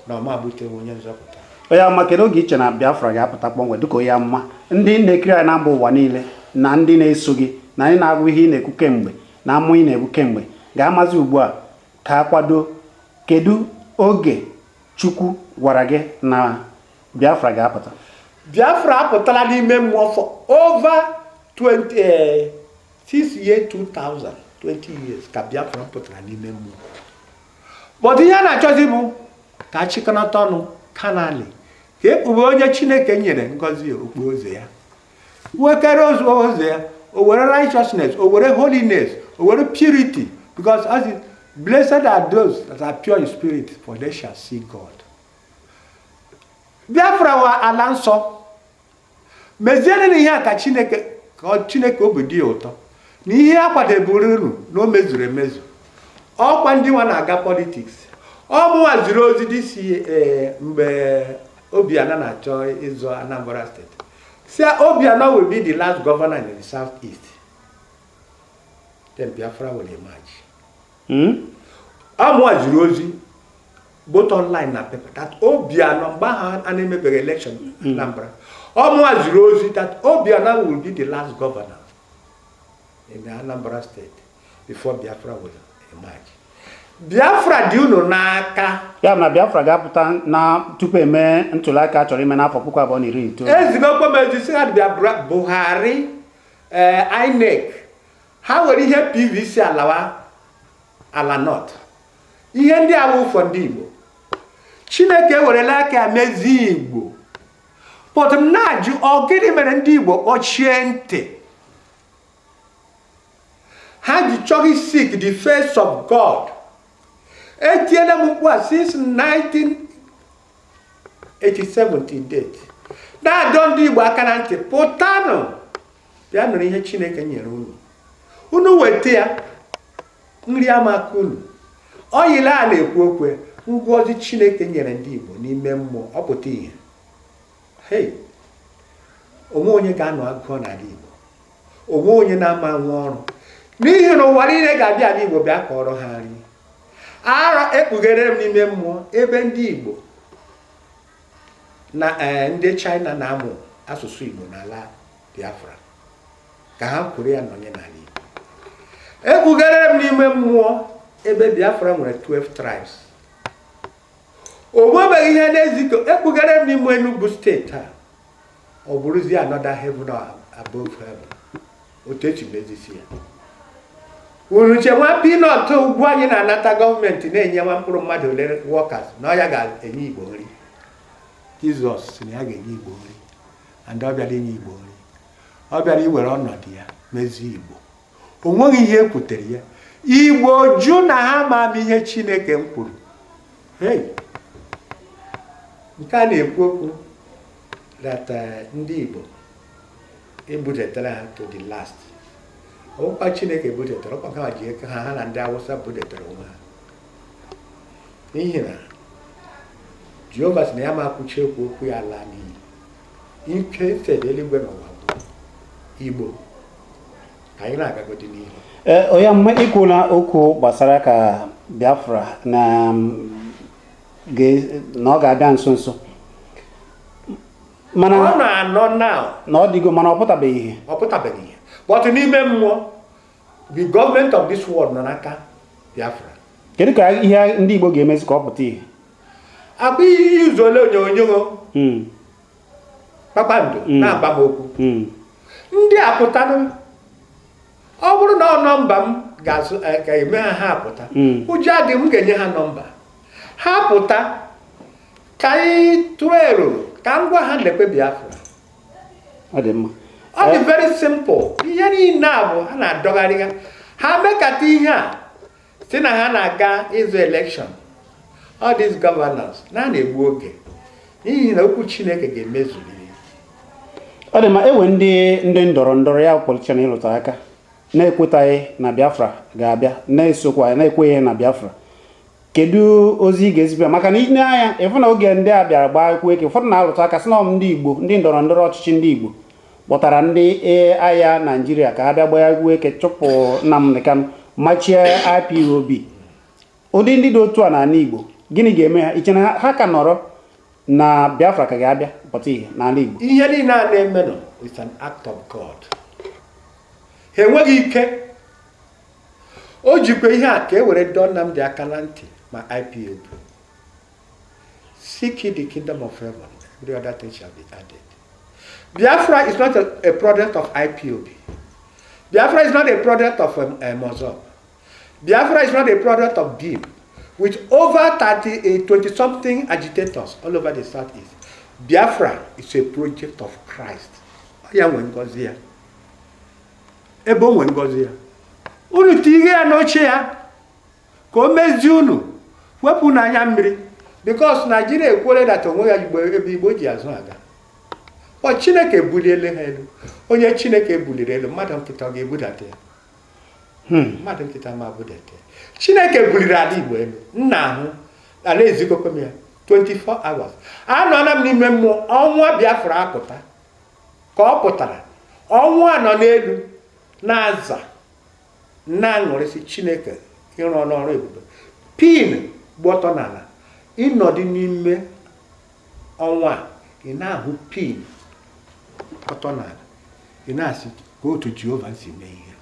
Speaker 2: na ọma butewe onye nzọpụta.
Speaker 1: Onye amụma, kedu oge iche na Biafra ga-apụta kpọmkwem, dịka onye amụma ndị na-ekiri anyị na mba ụwa niile na ndị na-eso gị na ndị na-agụ ihe ị na-ekwu kemgbe na amụ ị na-ekwu kemgbe ga-amazi ugbu a ka a kwado? Kedu oge Chukwu gwara gị na Biafra ga-apụta?
Speaker 2: Biafra apụtala n'ime mmụọ for over 20 since year 2000, 20 years ka Biafra pụtara n'ime mmụọ. But ihe a na-achọzi bụ ka achịkọnata ọnụ kanali ka ekpube onye Chineke nyere ngọzi okpueze ya, wekere ozu ya, o were righteousness, o were holiness, o were purity, because as it, blessed are those that are pure in spirit, for they shall see God. Biafra wa ala nsọ. Mezienụ na ihe a ka Chineke, ka Chineke obi dị ya ụtọ na ihe a kwadeburu unu na o mezuru emezu. Ọkwa ndị nwa na-aga politics, ọ mụnwa ziri ozi dị si ee mgbe Obianọ na-achọ ịzọ Anambra State, si Obianọ will be the last governor in the south east, then Biafra will emerge. Ọ mụnwa ziri ozi both online na paper that Obianọ, mgbe ahụ a na-emebeghị election Anambra, ọ mụnwa ziri ozi that Obianọ will be the last governor in the Anambra State before Biafra will emerge. Biafra dị unu n'aka.
Speaker 1: Ya bụ na Biafra ga-apụta na tupu eme ntụliaka a chọrọ ime n'afọ 2019.
Speaker 2: Ezigokwa m ezi si ha bịa Buhari, ee, INEC, ha were ihe PVC alawa ala North. Ihe ndị a wụ ụfọ ndị Igbo. Chineke ewerela aka ya mezie Igbo. But m na-ajụ, ọ gịnị mere ndị Igbo kpọchie ntị ha ji chọghị seek the face of God? Etiela m mkpu a since 1987 till date, na-adọ ndị Igbo aka na ntị, pụtanụ bịa nụrụ ihe Chineke nyere unu. Unu weta ya, nri amaka unu oyile a na-ekwu okwu. Ngọzi Chineke nyere ndị Igbo n'ime mmụọ, ọ pụta ihe. Hei, onwe onye ga-anọ agụọ n'ala Igbo, onwe onye na-ama nwa ọrụ, n'ihi na ụwa niile ga-abịa ala Igbo bịa kọrọ ha nri. Ara ekpughere m n'ime mmụọ ebe ndị Igbo na ndị China na-amụ asụsụ Igbo n'ala Biafra ka ha kwuru ya nọnye n'ala Igbo. Ekpughere m n'ime mmụọ ebe Biafra nwere 12 tribes. O nwebeghị ihe na-ezikọ. Ekpughere m n'ime Enugu steeti a, ọ bụrụzie another heaven or above heaven, otu esi mezisi ya. Unu che nwa peanut ugwu anyị na-anata gọọmenti na-enye nwa mkpụrụ mmadụ ole, workers, na ọ ya ga-enye Igbo nri? Jizọs sị na ya ga-enye Igbo nri, and ọ bịara inye Igbo nri. Ọ bịara iwere ọnọdụ ya mezie Igbo. O nweghị ihe ekwutere ya. Igbo jụ na ha ma ama ihe Chineke m kwuru. Hey, nke a na-ekwu okwu that ndị Igbo ebudatara ha to the last. Ọkwa Chineke budatara, ọkwa ha ji eke ha, ha na ndị Awụsa budatara onwe ha, n'ihi na Jehova sị na ya ma kwuchi ekwu okwu ya laa n'iyi. Ike sed eluigwe n'ụwa bụ Igbo ka anyị na-agagodi n'ihu.
Speaker 1: Ee, onye mma, ikwula okwu gbasara ka Biafra na na ọ ga-abịa nso nso, mana
Speaker 2: ọ na-anọ now.
Speaker 1: Na ọ dịgo, mana ọ pụtabeghị ihe.
Speaker 2: Ọ pụtabeghị ihe, but n'ime mmụọ, the government of this world nọ n'aka Biafra.
Speaker 1: Kedu ka ihe ndị Igbo ga-emezi ka ọ pụta ihe?
Speaker 2: Akwa ihe izu ole onyonyo kpakpando na-agba m okwu. Ndị a pụtanụ, ọ bụrụ na ọ nọmba m ga-azụ ga-eme ha, ha apụta. Ụjọ adị m ga-enye ha nọmba, ha pụta ka anyị tụrụ ero, ka m gwa ha lekwe Biafra.
Speaker 1: Ọ dị mma.
Speaker 2: Ọ dị very simple. Ihe niile a bụ ha na-adọgharị ha, ha mekata ihe a si na ha na-aga ịzụ election. All these governors na na-egbu oge, n'ihi na okwu Chineke ga-emezuriri.
Speaker 1: Ọ dị mma. Ewe ndị ndọrọ ndọrọ ya, politician, ịlụta aka na-ekwetaghị na Biafra ga-abịa, na-esokwa na-ekweghị na Biafra, kedu ozi ị ga-ezipụ ya? Maka na ile anya ịfụ na oge ndị a bịara gbaa ekwu eke, ụfọdụ na-alụta aka sị na ọ ndị Igbo, ndị ndọrọ ndọrọ ọchịchị ndị Igbo kpọtara ndị agha Naijiria ka ha bịa gbaa egwu eke, chụpụ Nnamdi Kanu, machie IPOB. Ụdị ndị dị otu a n'ala Igbo, gịnị ga-eme ha? Iche na ha ka nọrọ na Biafra ka ga-abịa pụta ihe n'ala Igbo?
Speaker 2: Ihe niile a na-emenụ is an act of God. Ha enweghị ike. O jikwa ihe a ka e were dọọ Nnamdi aka na ntị ma IPOB. Seek ye the kingdom of heaven, every other thing shall be added. Biafra is not a product of IPOB. Biafra is not a product of MASSOB. Biafra is not a product of BIM, with over 30, 20 something agitators all over the southeast. Biafra is a project of Christ. Ọ ya nwe ngọzi ya. Ebe o nwe ngọzi ya, unu tinye ya n'oche ya ka o mezie unu, wepụ n'anya mmiri, because Nigeria ekwere that onwe ya Igbo ebe Igbo ji azụ aga. Ọ Chineke buliele ha elu. Onye Chineke buliri elu, mmadụ nkịta ọ ga-ebudata ya? Mmadụ nkịta ma budata ya. Chineke buliri ala Igbo elu. Nna ahụ ala ezikokwe m ya 24 hours. Anọla m n'ime mmụọ, ọnwa Biafra apụta. Ka ọ pụtara, ọnwa nọ n'elu na-aza, na-aṅụrịsị Chineke ịrụ ọrụ ọrụ ebube. Pin gba ọtọ n'ala, ịnọdụ n'ime ọnwa a, ị na-ahụ pin ọtọ n'ala, ị na-asị ka otu Jehova si mee ihe.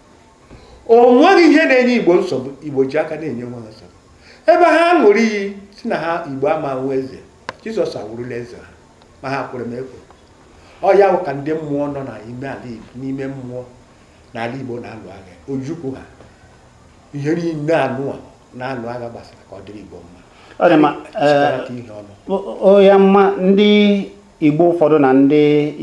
Speaker 2: O nweghị ihe na-enye Igbo nsogbu. Igbo ji aka na-enye nwe ha nsogbu. Ebe ha ṅụrụ iyi si na ha Igbo ama nwe eze, Jizọs awụrụla eze ha, ma ha kwere m ekwe. Ọ ya bụ ka ndị mmụọ nọ n'ime ala Igbo, n'ime mmụọ n'ala Igbo na-alụ agha. Ojukwu ha ihe niile anụa na-alụ agha gbasara ka ọ dịrị Igbo mma.
Speaker 1: Ọ dị mma.
Speaker 2: Chịkọnata ihe ọnụ.
Speaker 1: Onye mma, ndị Igbo ụfọdụ na ndị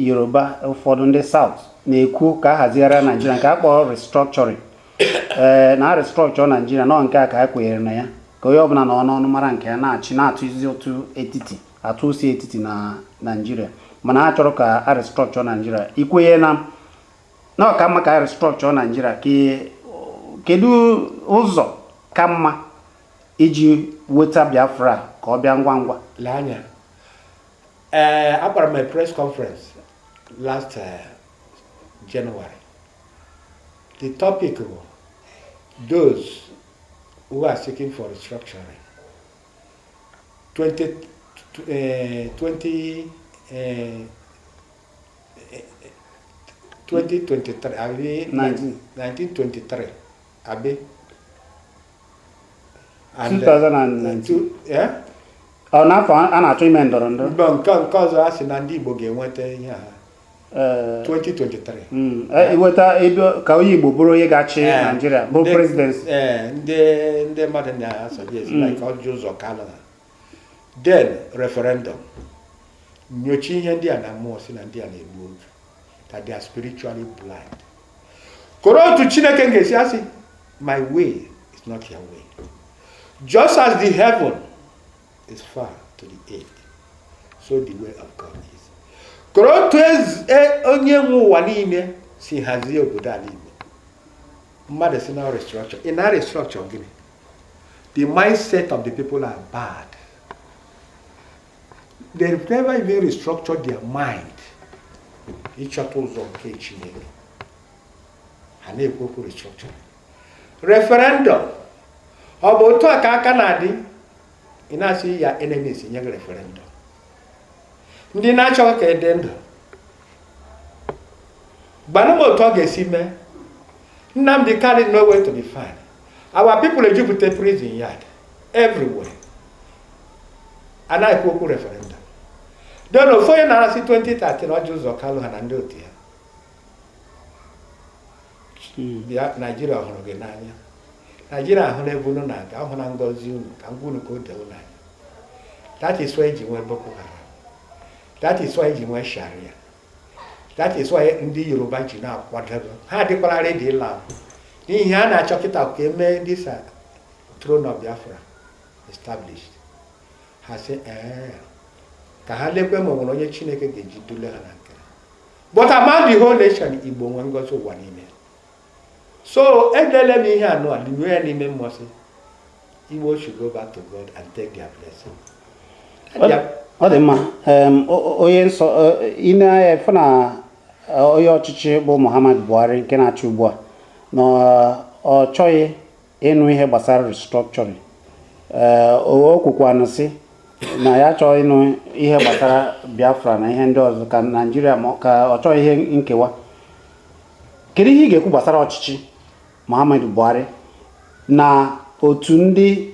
Speaker 1: Yoruba ụfọdụ, ndị South na-ekwu ka a hazigharịa Naijiria, nke a kpọrọ restructuring, ee, na restructure Naijiria nọ nke a ka a kwenyere na ya, ka onye ọbụla nọ n'ọnụ mara nke ya na-achị, na-atụzi ụtụ etiti, atụ usi etiti na Naijiria. Mana ha chọrọ ka a restructure Naijiria. Ikwenye na ọ ka mma ka a restructure Naijiria? Ka kedu ụzọ ka mma iji weta Biafra ka ọ bịa ngwa ngwa?
Speaker 2: Lee anya, ee, akpọrọ m a press conference last January. The topic was those who are seeking for restructuring 20, 20, 2023 abi?
Speaker 1: 19.
Speaker 2: 1923 abi? And,
Speaker 1: 2019.
Speaker 2: Yeah?
Speaker 1: Ọ n'afọ a na-achọ ime ndọrọ ndọrọ.
Speaker 2: Mgbe nke ọzọ a sị na ndị Igbo ga-enweta ihe a, 2023.
Speaker 1: Iweta ebe ka onye Igbo bụrụ onye ga-achị Naijiria, bụ presidency.
Speaker 2: Ee, ndị mmadụ na-asuggest like Orji Uzor Kalu na then referendum. Nyocha ihe ndị a na mmụọ si na ndị a na-egbu oge, that they are spiritually blind. Koro otu Chineke ga-esi asị, "My way is not your way." Just as the heaven is far to the earth, so the way of God is. Koro otu onye nwe ụwa niile si hazie obodo ala Igbo, mmadụ si na restructure. Ị na restructure gịnị? The mindset of the people are bad. They've never even restructured their mind ịchọta ụzọ nke Chineke. Ha na-ekwu okwu restructure, referendum. Ọ bụ otu a ka aka na-adị. Ị na-asị ya enemies nye gị referendum, ndị na-achọghị ka ị dị ndụ. Gbanụ m otu ọ ga-esi mee. Nnamdi Kanu nowhere to be found. Our people ejupụta prison yard everywhere. Anaghị ekwu okwu referendum. Then ofu onye na-arasị 2013, Orji Uzor Kalu ha na ndị otu ya. Bịa, Naijiria hụrụ gị n'anya. Naijiria hụrụ ebe unu na-aga, ọ hụ na ngọzi unu ka ngwa unu ka o doo unu anya. That is why eji nwee Boko Haram, that is why eji nwee Sharia, that is why ndị Yoruba ji na-akwadebe. Ha adịkwala ready ịla, n'ihi ha na-achọ kịta ka emee this throne of Biafra established. Ha sị ee, ka ha lekwe ma o nwere onye Chineke ga-eji dule ha na nke. But among the whole nation, Igbo nwee ngọzi ụwa niile. So edele m ihe anụ a linye ya n'ime mmụọ sị Igbo should go back to God and take their blessing.
Speaker 1: Ọ dị mma. Onye nsọ, ị na-anya fụ na onye ọchịchị bụ Muhammadu Buhari nke na-achị ugbu a na ọ chọghị ịnụ ihe gbasara restructuring. Ee, o kwukwanụ sị na ya achọghị ịnụ ihe gbasara Biafra na ihe ndị ọzọ ka Naijiria, ma ka ọ chọghị ihe nkewa. Kedu ihe ị ga-ekwu gbasara ọchịchị Muhammadu Buhari na otu ndị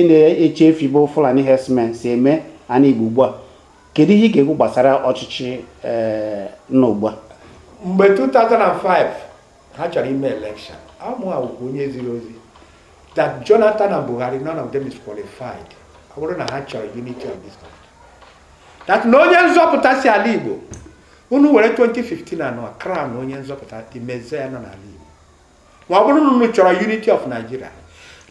Speaker 1: na-eche efi bụ Fulani herdsmen si eme ana Igbo ugbu a? Kedu ihe ị ga-ekwu gbasara ọchịchị nọ ugbu a?
Speaker 2: Mgbe 2005 ha chọrọ ime election, amụ awụkwa onye ziri ozi that Jonathan and Buhari, none of them is qualified. Ọ bụrụ na ha chọrọ unity of this country, that na onye nzọpụta si ala Igbo, unu were 2015 anọ crown onye nzọpụta, the Messiah nọ n'ala Igbo. Ma ọ bụrụ na unu chọrọ unity of Nigeria,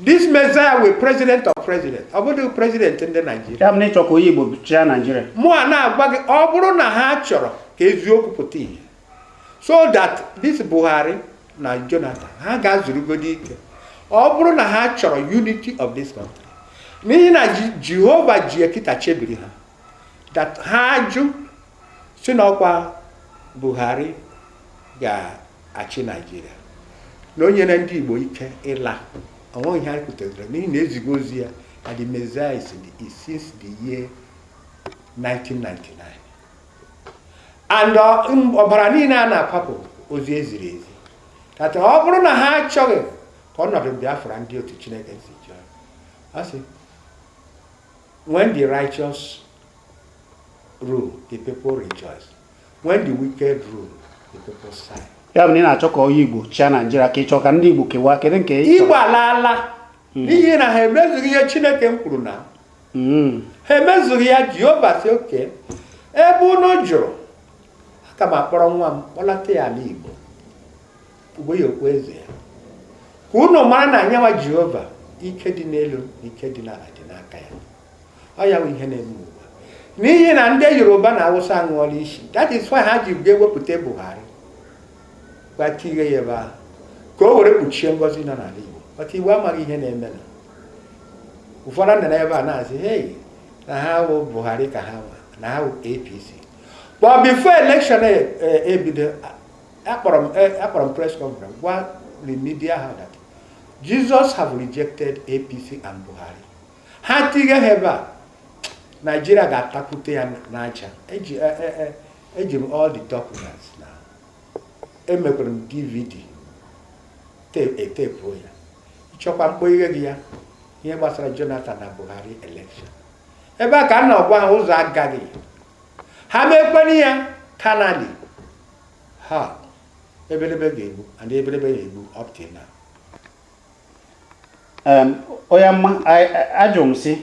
Speaker 2: this Messiah will president of president, ọ bụrụ president ndị Nigeria.
Speaker 1: Ya bụ na ịchọ ka onye Igbo chịa Naijiria?
Speaker 2: Mụ a na-agwa gị, ọ bụrụ na ha chọrọ ka eziokwu pụta ìhè, so that this Buhari na Jonathan ha ga-azụrụgodi ike. Ọ bụrụ na ha chọrọ unity of this country, n'ihi na Jehova ji ekita chebiri ha, that ha jụ si n'ọkwa Buhari ga-achị Naijiria, na o nyere ndị Igbo ike ịla, onweghị ihe anyị kwutere, n'ihi na ezigo ozi ya na the Messiah is in the east since the year 1999, and ọbara niile a na-akwapụ, ozi eziri ezi, that ọ bụrụ na ha achọghị ka ọnọdụ Biafra ndị otu Chineke si chọọ. A sị, when the righteous rule, the people rejoice. When the wicked rule, the people sigh.
Speaker 1: Ya bụ na ị na-achọ ka onye Igbo chịa Naijiria, ka ị chọọ ka ndị Igbo kewaa? Kedu nke ị chọrọ?
Speaker 2: Igbo alaala, n'ihi na ha emezughị ihe Chineke m kwuru na ha emezughị ya. Jehova sị, okay, ebe unu jụrụ, aka m akpọrọ nwa m kpọlata ya ala Igbo, ugbo ya okpu eze ya, ka unu mara na anyanwa Jehova, ike dị n'elu na ike dị n'ala dị n'aka ya. Ọ ya bụ ihe na-eme ugbu a, n'ihi na ndị Yoruba na Awụsa aṅụọla isi. That is why ha ji ga-ewepụta Buhari, gwa tinye ya ebe ahụ ka o were kpuchie ngọzi nọ n'ala Igbo. Maka Igbo amaghị ihe na-eme na ụfọdụ nọ n'ebe a na-asị, hey, na ha wụ Buhari, ka ha nwa na ha wụ APC. But before election ebido, akpọrọ m press conference, gwa the media how that Jesus have rejected APC and Buhari. Ha tinye ha ebe a, Nigeria ga-atakwute ya n'aja. Eji m all the documents na emekwara m DVD, etepuo ya. Ịchọkwa mkpọ ihe gị ya, ihe gbasara Jonathan na Buhari election, ebe a ka a na-agwa ha ụzọ agaghị ha mekwere ya kanali ha ebelebe ga-egbu, and ebelebe ga-egbu up till now.
Speaker 1: Onye mma, ajụ m sị,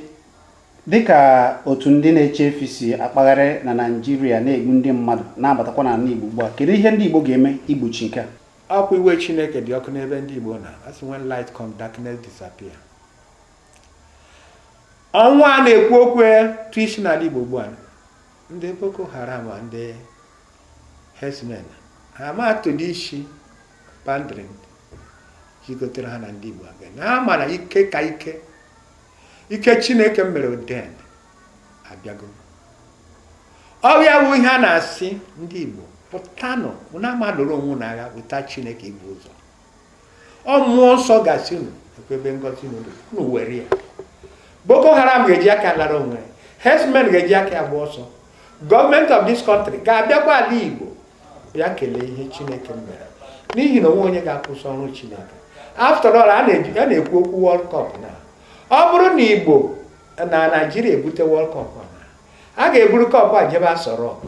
Speaker 1: dịka otu ndị na-eche efi si akpagharị na Naịjirịa na-egbu ndị mmadụ, na-abatakwa n'ala Igbo ugbu a, kedu ihe ndị Igbo ga-eme igbochi nke a?
Speaker 2: Ọkwa iwe Chineke dị ọkụ n'ebe ndị Igbo na asị, when light come, darkness disappear. Ọnwa a na-ekwu okwu tụ isi n'ala Igbo ugbu a, ndị Boko Haram a, ndị herdsmen ha ma atụli isi pandrin jikọtara ha na ndị Igbo abịa na ha ma na ike ka ike ike Chineke mere den abịago. Ọ ya bụ ihe a na-asị ndị Igbo, pụtanụ, unu amadụrụ onwe unu agha weta Chineke ibu ụzọ. Ọ mmụọ nsọ gasị unu ekwebe ngọzi unu dị, unu were ya. Boko Haram ga-eji aka lara onwe ya, herdsmen ga-eji aka ya gba ọsọ. Gọọmenti of this country ga-abịakwa ala Igbo bịa kelee ihe Chineke mere, n'ihi na onwe onye ga-akwụsị ọrụ Chineke. After all, a na-ekwu okwu World Cup na ọ bụrụ na Igbo na Naijiria ebute World Cup a, na a ga-eburu cup a jebe Aso Rock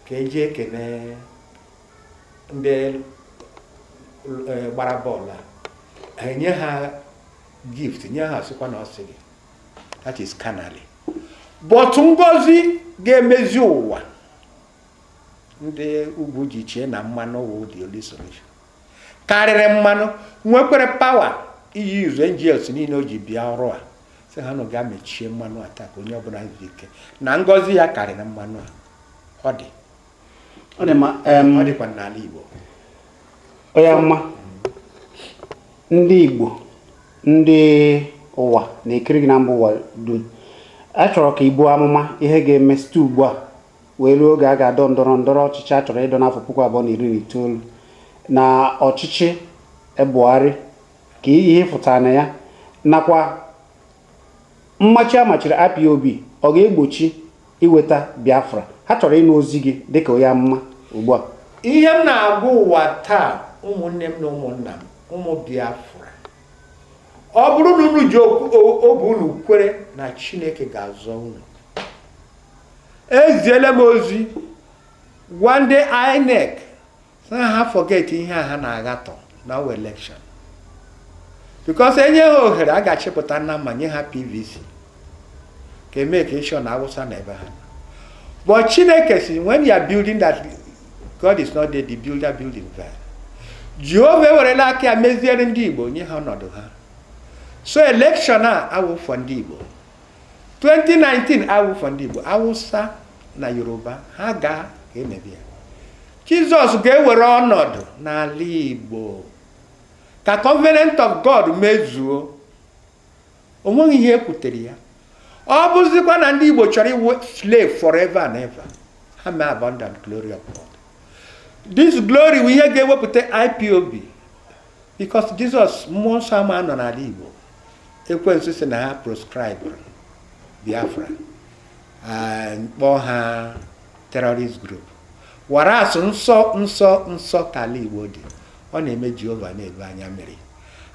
Speaker 2: ka eji ekene ndị gbara bọọlụ a, enye ha gift, nye ha, sịkwa na ọ sị gị that is carnally. But ngozi ga-emezi ụwa. Ndị ugwu ji chee na mmanụ wụ the only solution, karịrị mmanụ nwekwere power iyi izu angels niile o ji bịa ọrụ a, sị ha nụ gaa mechie mmanụ a taa ka onye ọbụla zuo ike na ngọzi ya karịrị mmanụ a. Ọ dị.
Speaker 1: Ọ dị mma.
Speaker 2: Ọ dịkwa n'ala Igbo.
Speaker 1: Onye mma, ndị Igbo, ndị ụwa na-ekiri gị na mba ụwa dum, a chọrọ ka ibu amụma ihe ga-eme site ugbu a wee ruo oge a ga-adọ ndọrọ ndọrọ ọchịchị a chọrọ ịdọ n'afọ 2019 na ọchịchị Buhari, ka ihe fụtara na ya, nakwa mmachi a machiri IPOB, ọ ga-egbochi iweta Biafra? Ha chọrọ ịnụ ozi gị dịka onye amụma ugbu a.
Speaker 2: Ihe m na-agwa ụwa taa, ụmụnne m na ụmụnna m, ụmụ Biafra, ọ bụrụ na unu ji obi unu kwere na Chineke ga-azọ unu, eziele m ozi gwa ndị INEC sị ha forget ihe a ha na-aghatọ na ọwa election, because enye ha ohere, a ga-achịpụta na ma nye ha PVC ka eme ka ịchọ na Awụsa na ebe ha nọ. But Chineke si, when you are building that God is not there, the builder build in vain. Jehova ewerela aka ya meziere ndị Igbo, nye ha ọnọdụ ha. So election a awụfọ ndị Igbo, 2019 awụfọ ndị Igbo. Awụsa na Yoruba ha gaa ka emebi ya. Jizọs ga-ewere ọnọdụ n'ala Igbo ka covenant of God mezuo. O nweghị ihe ekwutere ya. Ọ bụzikwa na ndị Igbo chọrọ iwu slave forever and ever, ha mee abundant glory of God. This glory bụ ihe ga-ewepụta IPOB, because Jizọs, mmụọ nsọ ama nọ n'ala Igbo. Ekwensu si na ha proscribe Biafra and kpọọ ha terrorist group, whereas nsọ nsọ nsọ ka ala Igbo dị. Ọ na-eme Jehova na-ebu anya mmiri.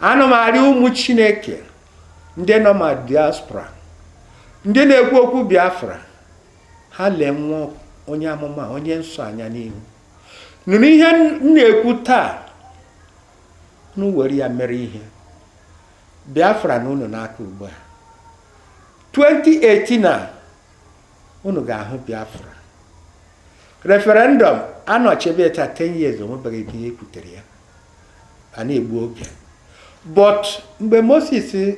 Speaker 2: Ana m arịọ ụmụ Chineke, Ndị nọ ma diaspora, ndị na-ekwu okwu Biafra, ha lee nwa onye amụma, onye nsọ anya n'ihu, nụrụ ihe m na-ekwu taa, unu were ya mere ihe. Biafra na unu n'aka ugbu a. 2018 a, unu ga-ahụ Biafra. Referendum anọchebe taa 10 years, onwebeghị ihe ekwutere ya, a na-egbu oge. But mgbe Moses,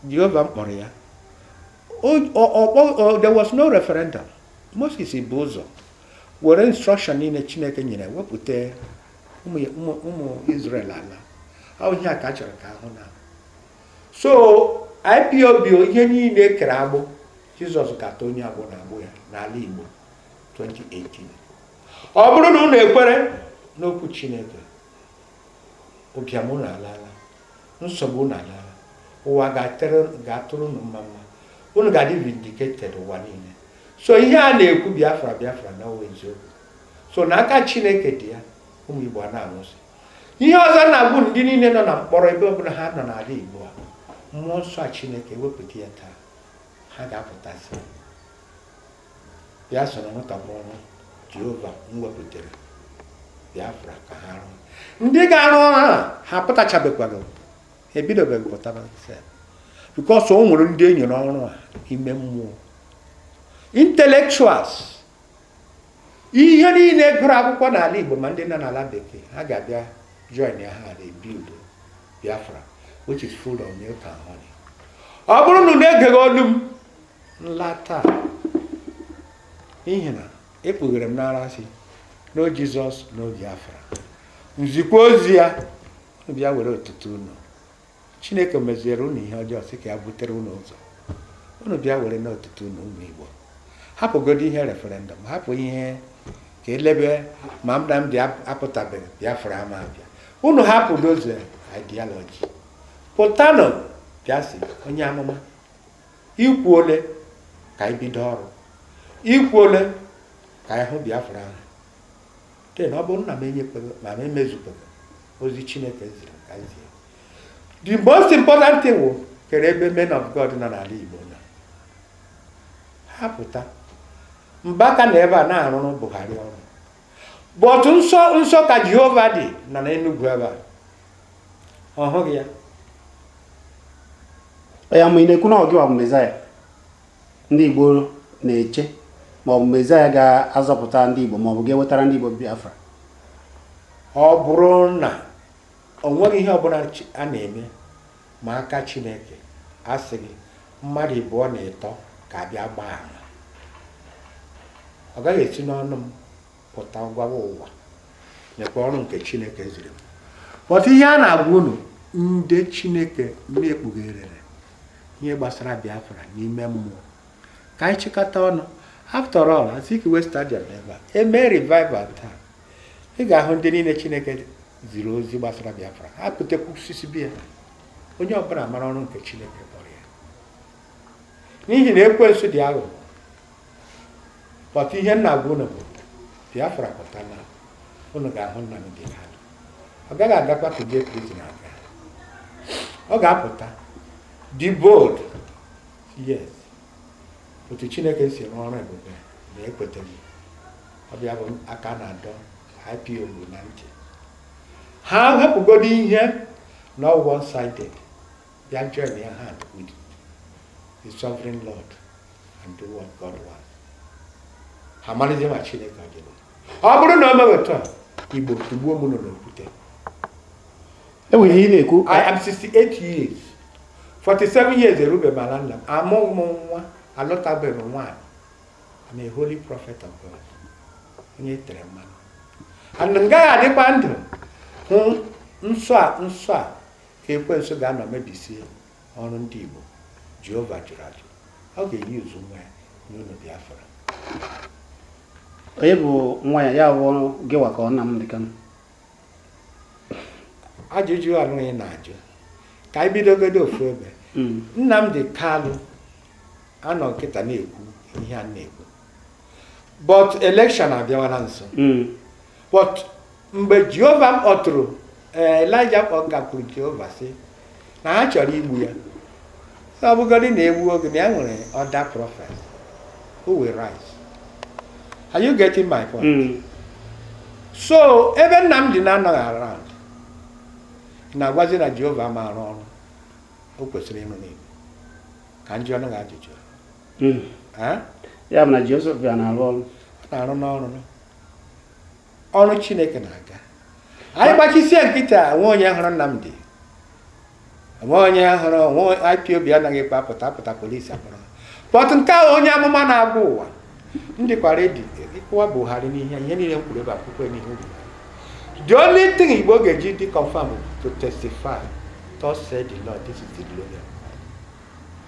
Speaker 2: Jehova mkpọrọ ya, there was no referendum. Moses bụ ụzọ were instruction niile Chineke nyere wepụta ụmụ Israel ala. Ọ ihe a ka a chọrọ ka ahụ na so IPOB, ihe niile kere agbụ, Jizọs ga-ata onye agbụ na agbụ ya n'ala Igbo 2018. Ọ bụrụ na unu ekwere n'okwu Chineke, ụbịam unu alaala, nsogbu unu alaala, ụwa ga-atụrụ unu mma mma, unu ga-adị vindicated ụwa niile. So ihe a na-ekwu Biafra, Biafra na ọwa eziokwu. So n'aka Chineke dị ya. Ụmụ Igbo a na-anwụsị. Ihe ọzọ na-agwụ ndị niile nọ na mkpọrọ, ebe ọbụla ha nọ n'ala Igbo a, mmụọ nsọ a Chineke ewepụta ya taa, ha ga-apụtasị bịa soro nwetapụ ọrụ Jehova m wepụtara Biafra ka ha rụọ. Ndị ga-arụ ọrụ a, ha pụtachabekwaghị, ha ebidobeghị pụtaba sef, because o nwere ndị e nyere ọrụ a ime mmụọ, intellectuals, ihe niile gụrụ akwụkwọ n'ala Igbo, ma ndị nọ n'ala bekee, ha ga-abịa join ya, ha build Biafra which is full of milk and honey. Ọ bụrụ na unu egeghị olu m nla taa, n'ihi na ekpughere m n'ara sị no Jesus, no Biafra, nzikwa ozi ya, unu bịa were otuto unu. Chineke meziere unu ihe ọjọọ, sị ka ya butere unu ụzọ, unu bịa were n'otuto unu. Ụmụ Igbo, hapụgodo ihe referendum, hapụ ihe ka elebe ma Nnamdi apụtabeghị, Biafra ama abịa. Unu hapụ those ideology, pụtanụ bịa sị onye amụma ikwu ole ka anyị bido ọrụ, ikwu ole ka anyị hụ Biafra ahụ. Then ọ bụrụ na m enyekweghị ma m emezukweghị ozi Chineke ziri ka m zie, the most important thing wụ kere ebe men of God nọ n'ala Igbo nọ, ha pụta. Mbaka na ebe a na-arụrụ Buhari ọrụ, but nsọ nsọ ka Jehova dị na Enugu ebe a, ọ hụghị ya.
Speaker 1: Ya ma ị na-ekwu na ọ gịwa bụ Mezaya ndị Igbo na-eche, ma ọ bụ Mezaya ga-azọpụta ndị Igbo, ma ọ bụ ga-ewetara ndị Igbo Biafra?
Speaker 2: Ọ bụrụ na o nweghị ihe ọbụla a na-eme ma aka Chineke asịghị mmadụ ịbụọ na ịtọ ka abịa gbaa ama, ọ gaghị esi n'ọnụ m pụta gwawa ụwa nyekwa ọrụ nke Chineke ziri m. But ihe a na-agwa unu, ndị Chineke na-ekpugherere ihe gbasara Biafra n'ime mmụọ, ka anyị chịkọta ọnụ. After all, Azikiwe Stadium ebe a eme revival taa, ị ga-ahụ ndị niile Chineke ziri ozi gbasara Biafra, ha pụtakwu osisi biya, onye ọbụla mara ọrụ nke Chineke kpọrọ ya, n'ihi na ekwensu dị aghụghọ. But ihe m na-agwa unu bụ Biafra pụtala, unu ga-ahụ Nnamdi Kanu. Ọ gaghị agakwa Kuje prison aga, ọ ga-apụta dị bold. Yes, otu Chineke si rụọ ọrụ ebube na ekweteghị ọbịa bụ aka na-adọ IPOB na ntị, ha hapụgodo ihe na one sided, bịa join your hand with the sovereign Lord and do what God wants. Ha malizie ma Chineke ọ dịrị. Ọ bụrụ na o meghị otu a, Igbo tugbuo m nọ n'okwute.
Speaker 1: Enwere ihe ị na-ekwu.
Speaker 2: I am 68 years, 47 years erube m ala nna m, amụghị m nwa, alụtabeghị m nwaanyị. I'm a holy prophet of God, onye e tere mmanụ, and m gaghị adịkwa ndụ hụ nsọ a, nsọ a ka ekwensu ga-anọ mebisie ọrụ ndị Igbo. Jehova jụrụ ajụ, ọ ga-eyi uzu nwa ya nye unu Biafra.
Speaker 1: Onye bụ nwa ya? Ya bụ gịwa ka ọ Nnamdi Kanu?
Speaker 2: Ajụjụ anụghị na-ajụ, ka anyị bidogodo ofu ebe. Nnamdi Kanu anọ nkịta na-ekwu ihe a na-ekwu, but election abịawala nso. But mgbe Jehova kpọtụrụ Elijah, kpọgakwuru Jehova sị na ha chọrọ igbu ya. Ọ bụgodị na egbu oge na ya nwere other prophets who will rise. Are you getting my point?
Speaker 1: Mm.
Speaker 2: So ebe Nnamdi na-anọghị around, na-agwazi na Jehova ma arụ ọrụ o kwesịrị ịrụ n'Igbo, ka ndị ọnụ ga-ajụjụ. Ah?
Speaker 1: Ya bụ na Joseph bịa na-arụ ọrụ.
Speaker 2: Ọ na-arụ n'ọrụ ọrụ Chineke na-aga. Anyị gbachisie nkịta, onwe onye hụrụ Nnamdi, onwe onye hụrụ onwe IPOB anaghị ekwe apụta apụta, polisi akpọrọ ha. But nke a, onye amụma na-agwa ụwa ndị kwara edi ịkụwa Buhari n'ihe ihe niile m kwuru ebe akwụkwọ n'ihu Buhari. The only thing Igbo ga-eji dị confirm bụ to testify, "Thus said the Lord, this is the glory of God."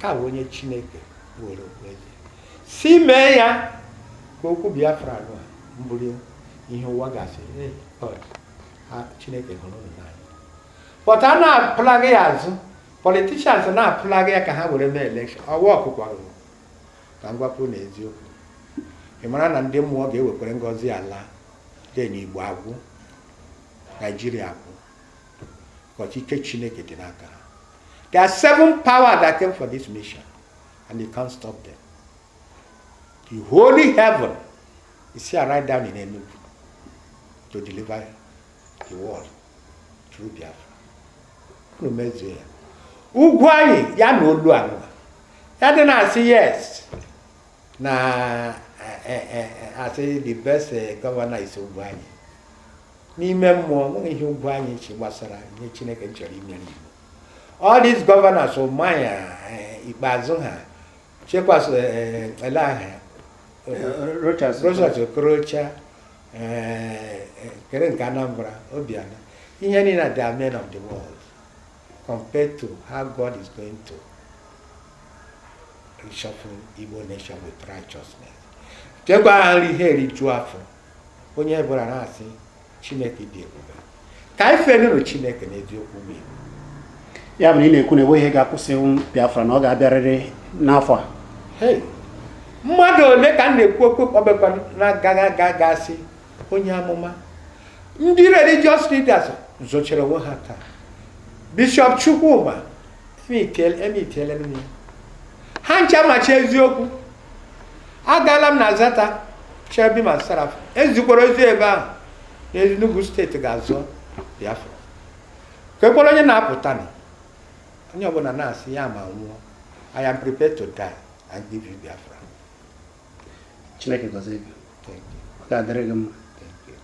Speaker 2: Ka bụ onye Chineke were okpueze si mee ya ka okwu Biafra nụ a mbụrụ ihe ụwa ga-asị, "Hey, God, ha Chineke hụrụ unu n'anya." But a na-apụlaghị ya azụ, politicians na-apụlaghị ya ka ha were mee election. Ọwa ọkụkwara ka m gwakwu na eziokwu, ị mara na ndị mmụọ ga-ewekwere ngọzi ala dị n'Igbo agwụ, Naijiria agwụ, because ike Chineke dị n'aka ha. There are seven powers that came for this mission and you can't stop them. The holy heaven is here right down in Enugu to deliver the world through Biafra. Unu mezuo ya, ugwu anyị ya na olu anụwa ya dị na-asị yes na asị the best governor is ugwu anyị. N'ime mmụọ, nweghị ihe ugwu anyị chi gbasara ihe Chineke chọrọ imere Igbo. All these governors, Ụmanya, ikpeazụ ha chekwasị ele aha.
Speaker 1: Rochas.
Speaker 2: Rochas Okorocha, kere nke Anambra, Obiano, ihe niile, they are men of the world compared to how God is going to reshuffle Igbo nation with righteousness. Chekwa ha nri ihe erijuo afọ, onye bụla na-asị Chineke dị ebube. Ka anyị fee Chineke n'eziokwu, ụmụ Igbo.
Speaker 1: Ya bụ na ị na-ekwu na enweghị ihe ga-akwụsị Biafra, na ọ ga-abịarịrị n'afọ a.
Speaker 2: Hey, mmadụ ole ka m na-ekwu okwu kpọbekwa na-agaghị aga gasị onye amụma? Ndị religious leaders zochara onwe ha taa. Bishop Chukwuma emitiele m ya, ha ncha machi eziokwu. Agaala m na Zata Cherubim and Seraph, ezikwara ozi ebe ahụ na Enugu Steeti ga-azọ Biafra. Ka ekwere onye na-apụta nị, onye ọbụla na-asị ya ma nwụọ, I am prepared to die and give you Biafra.
Speaker 1: Chineke gọzie gị.
Speaker 2: Thank you.
Speaker 1: Ọ ga-adịrị gị mma.
Speaker 2: Thank you.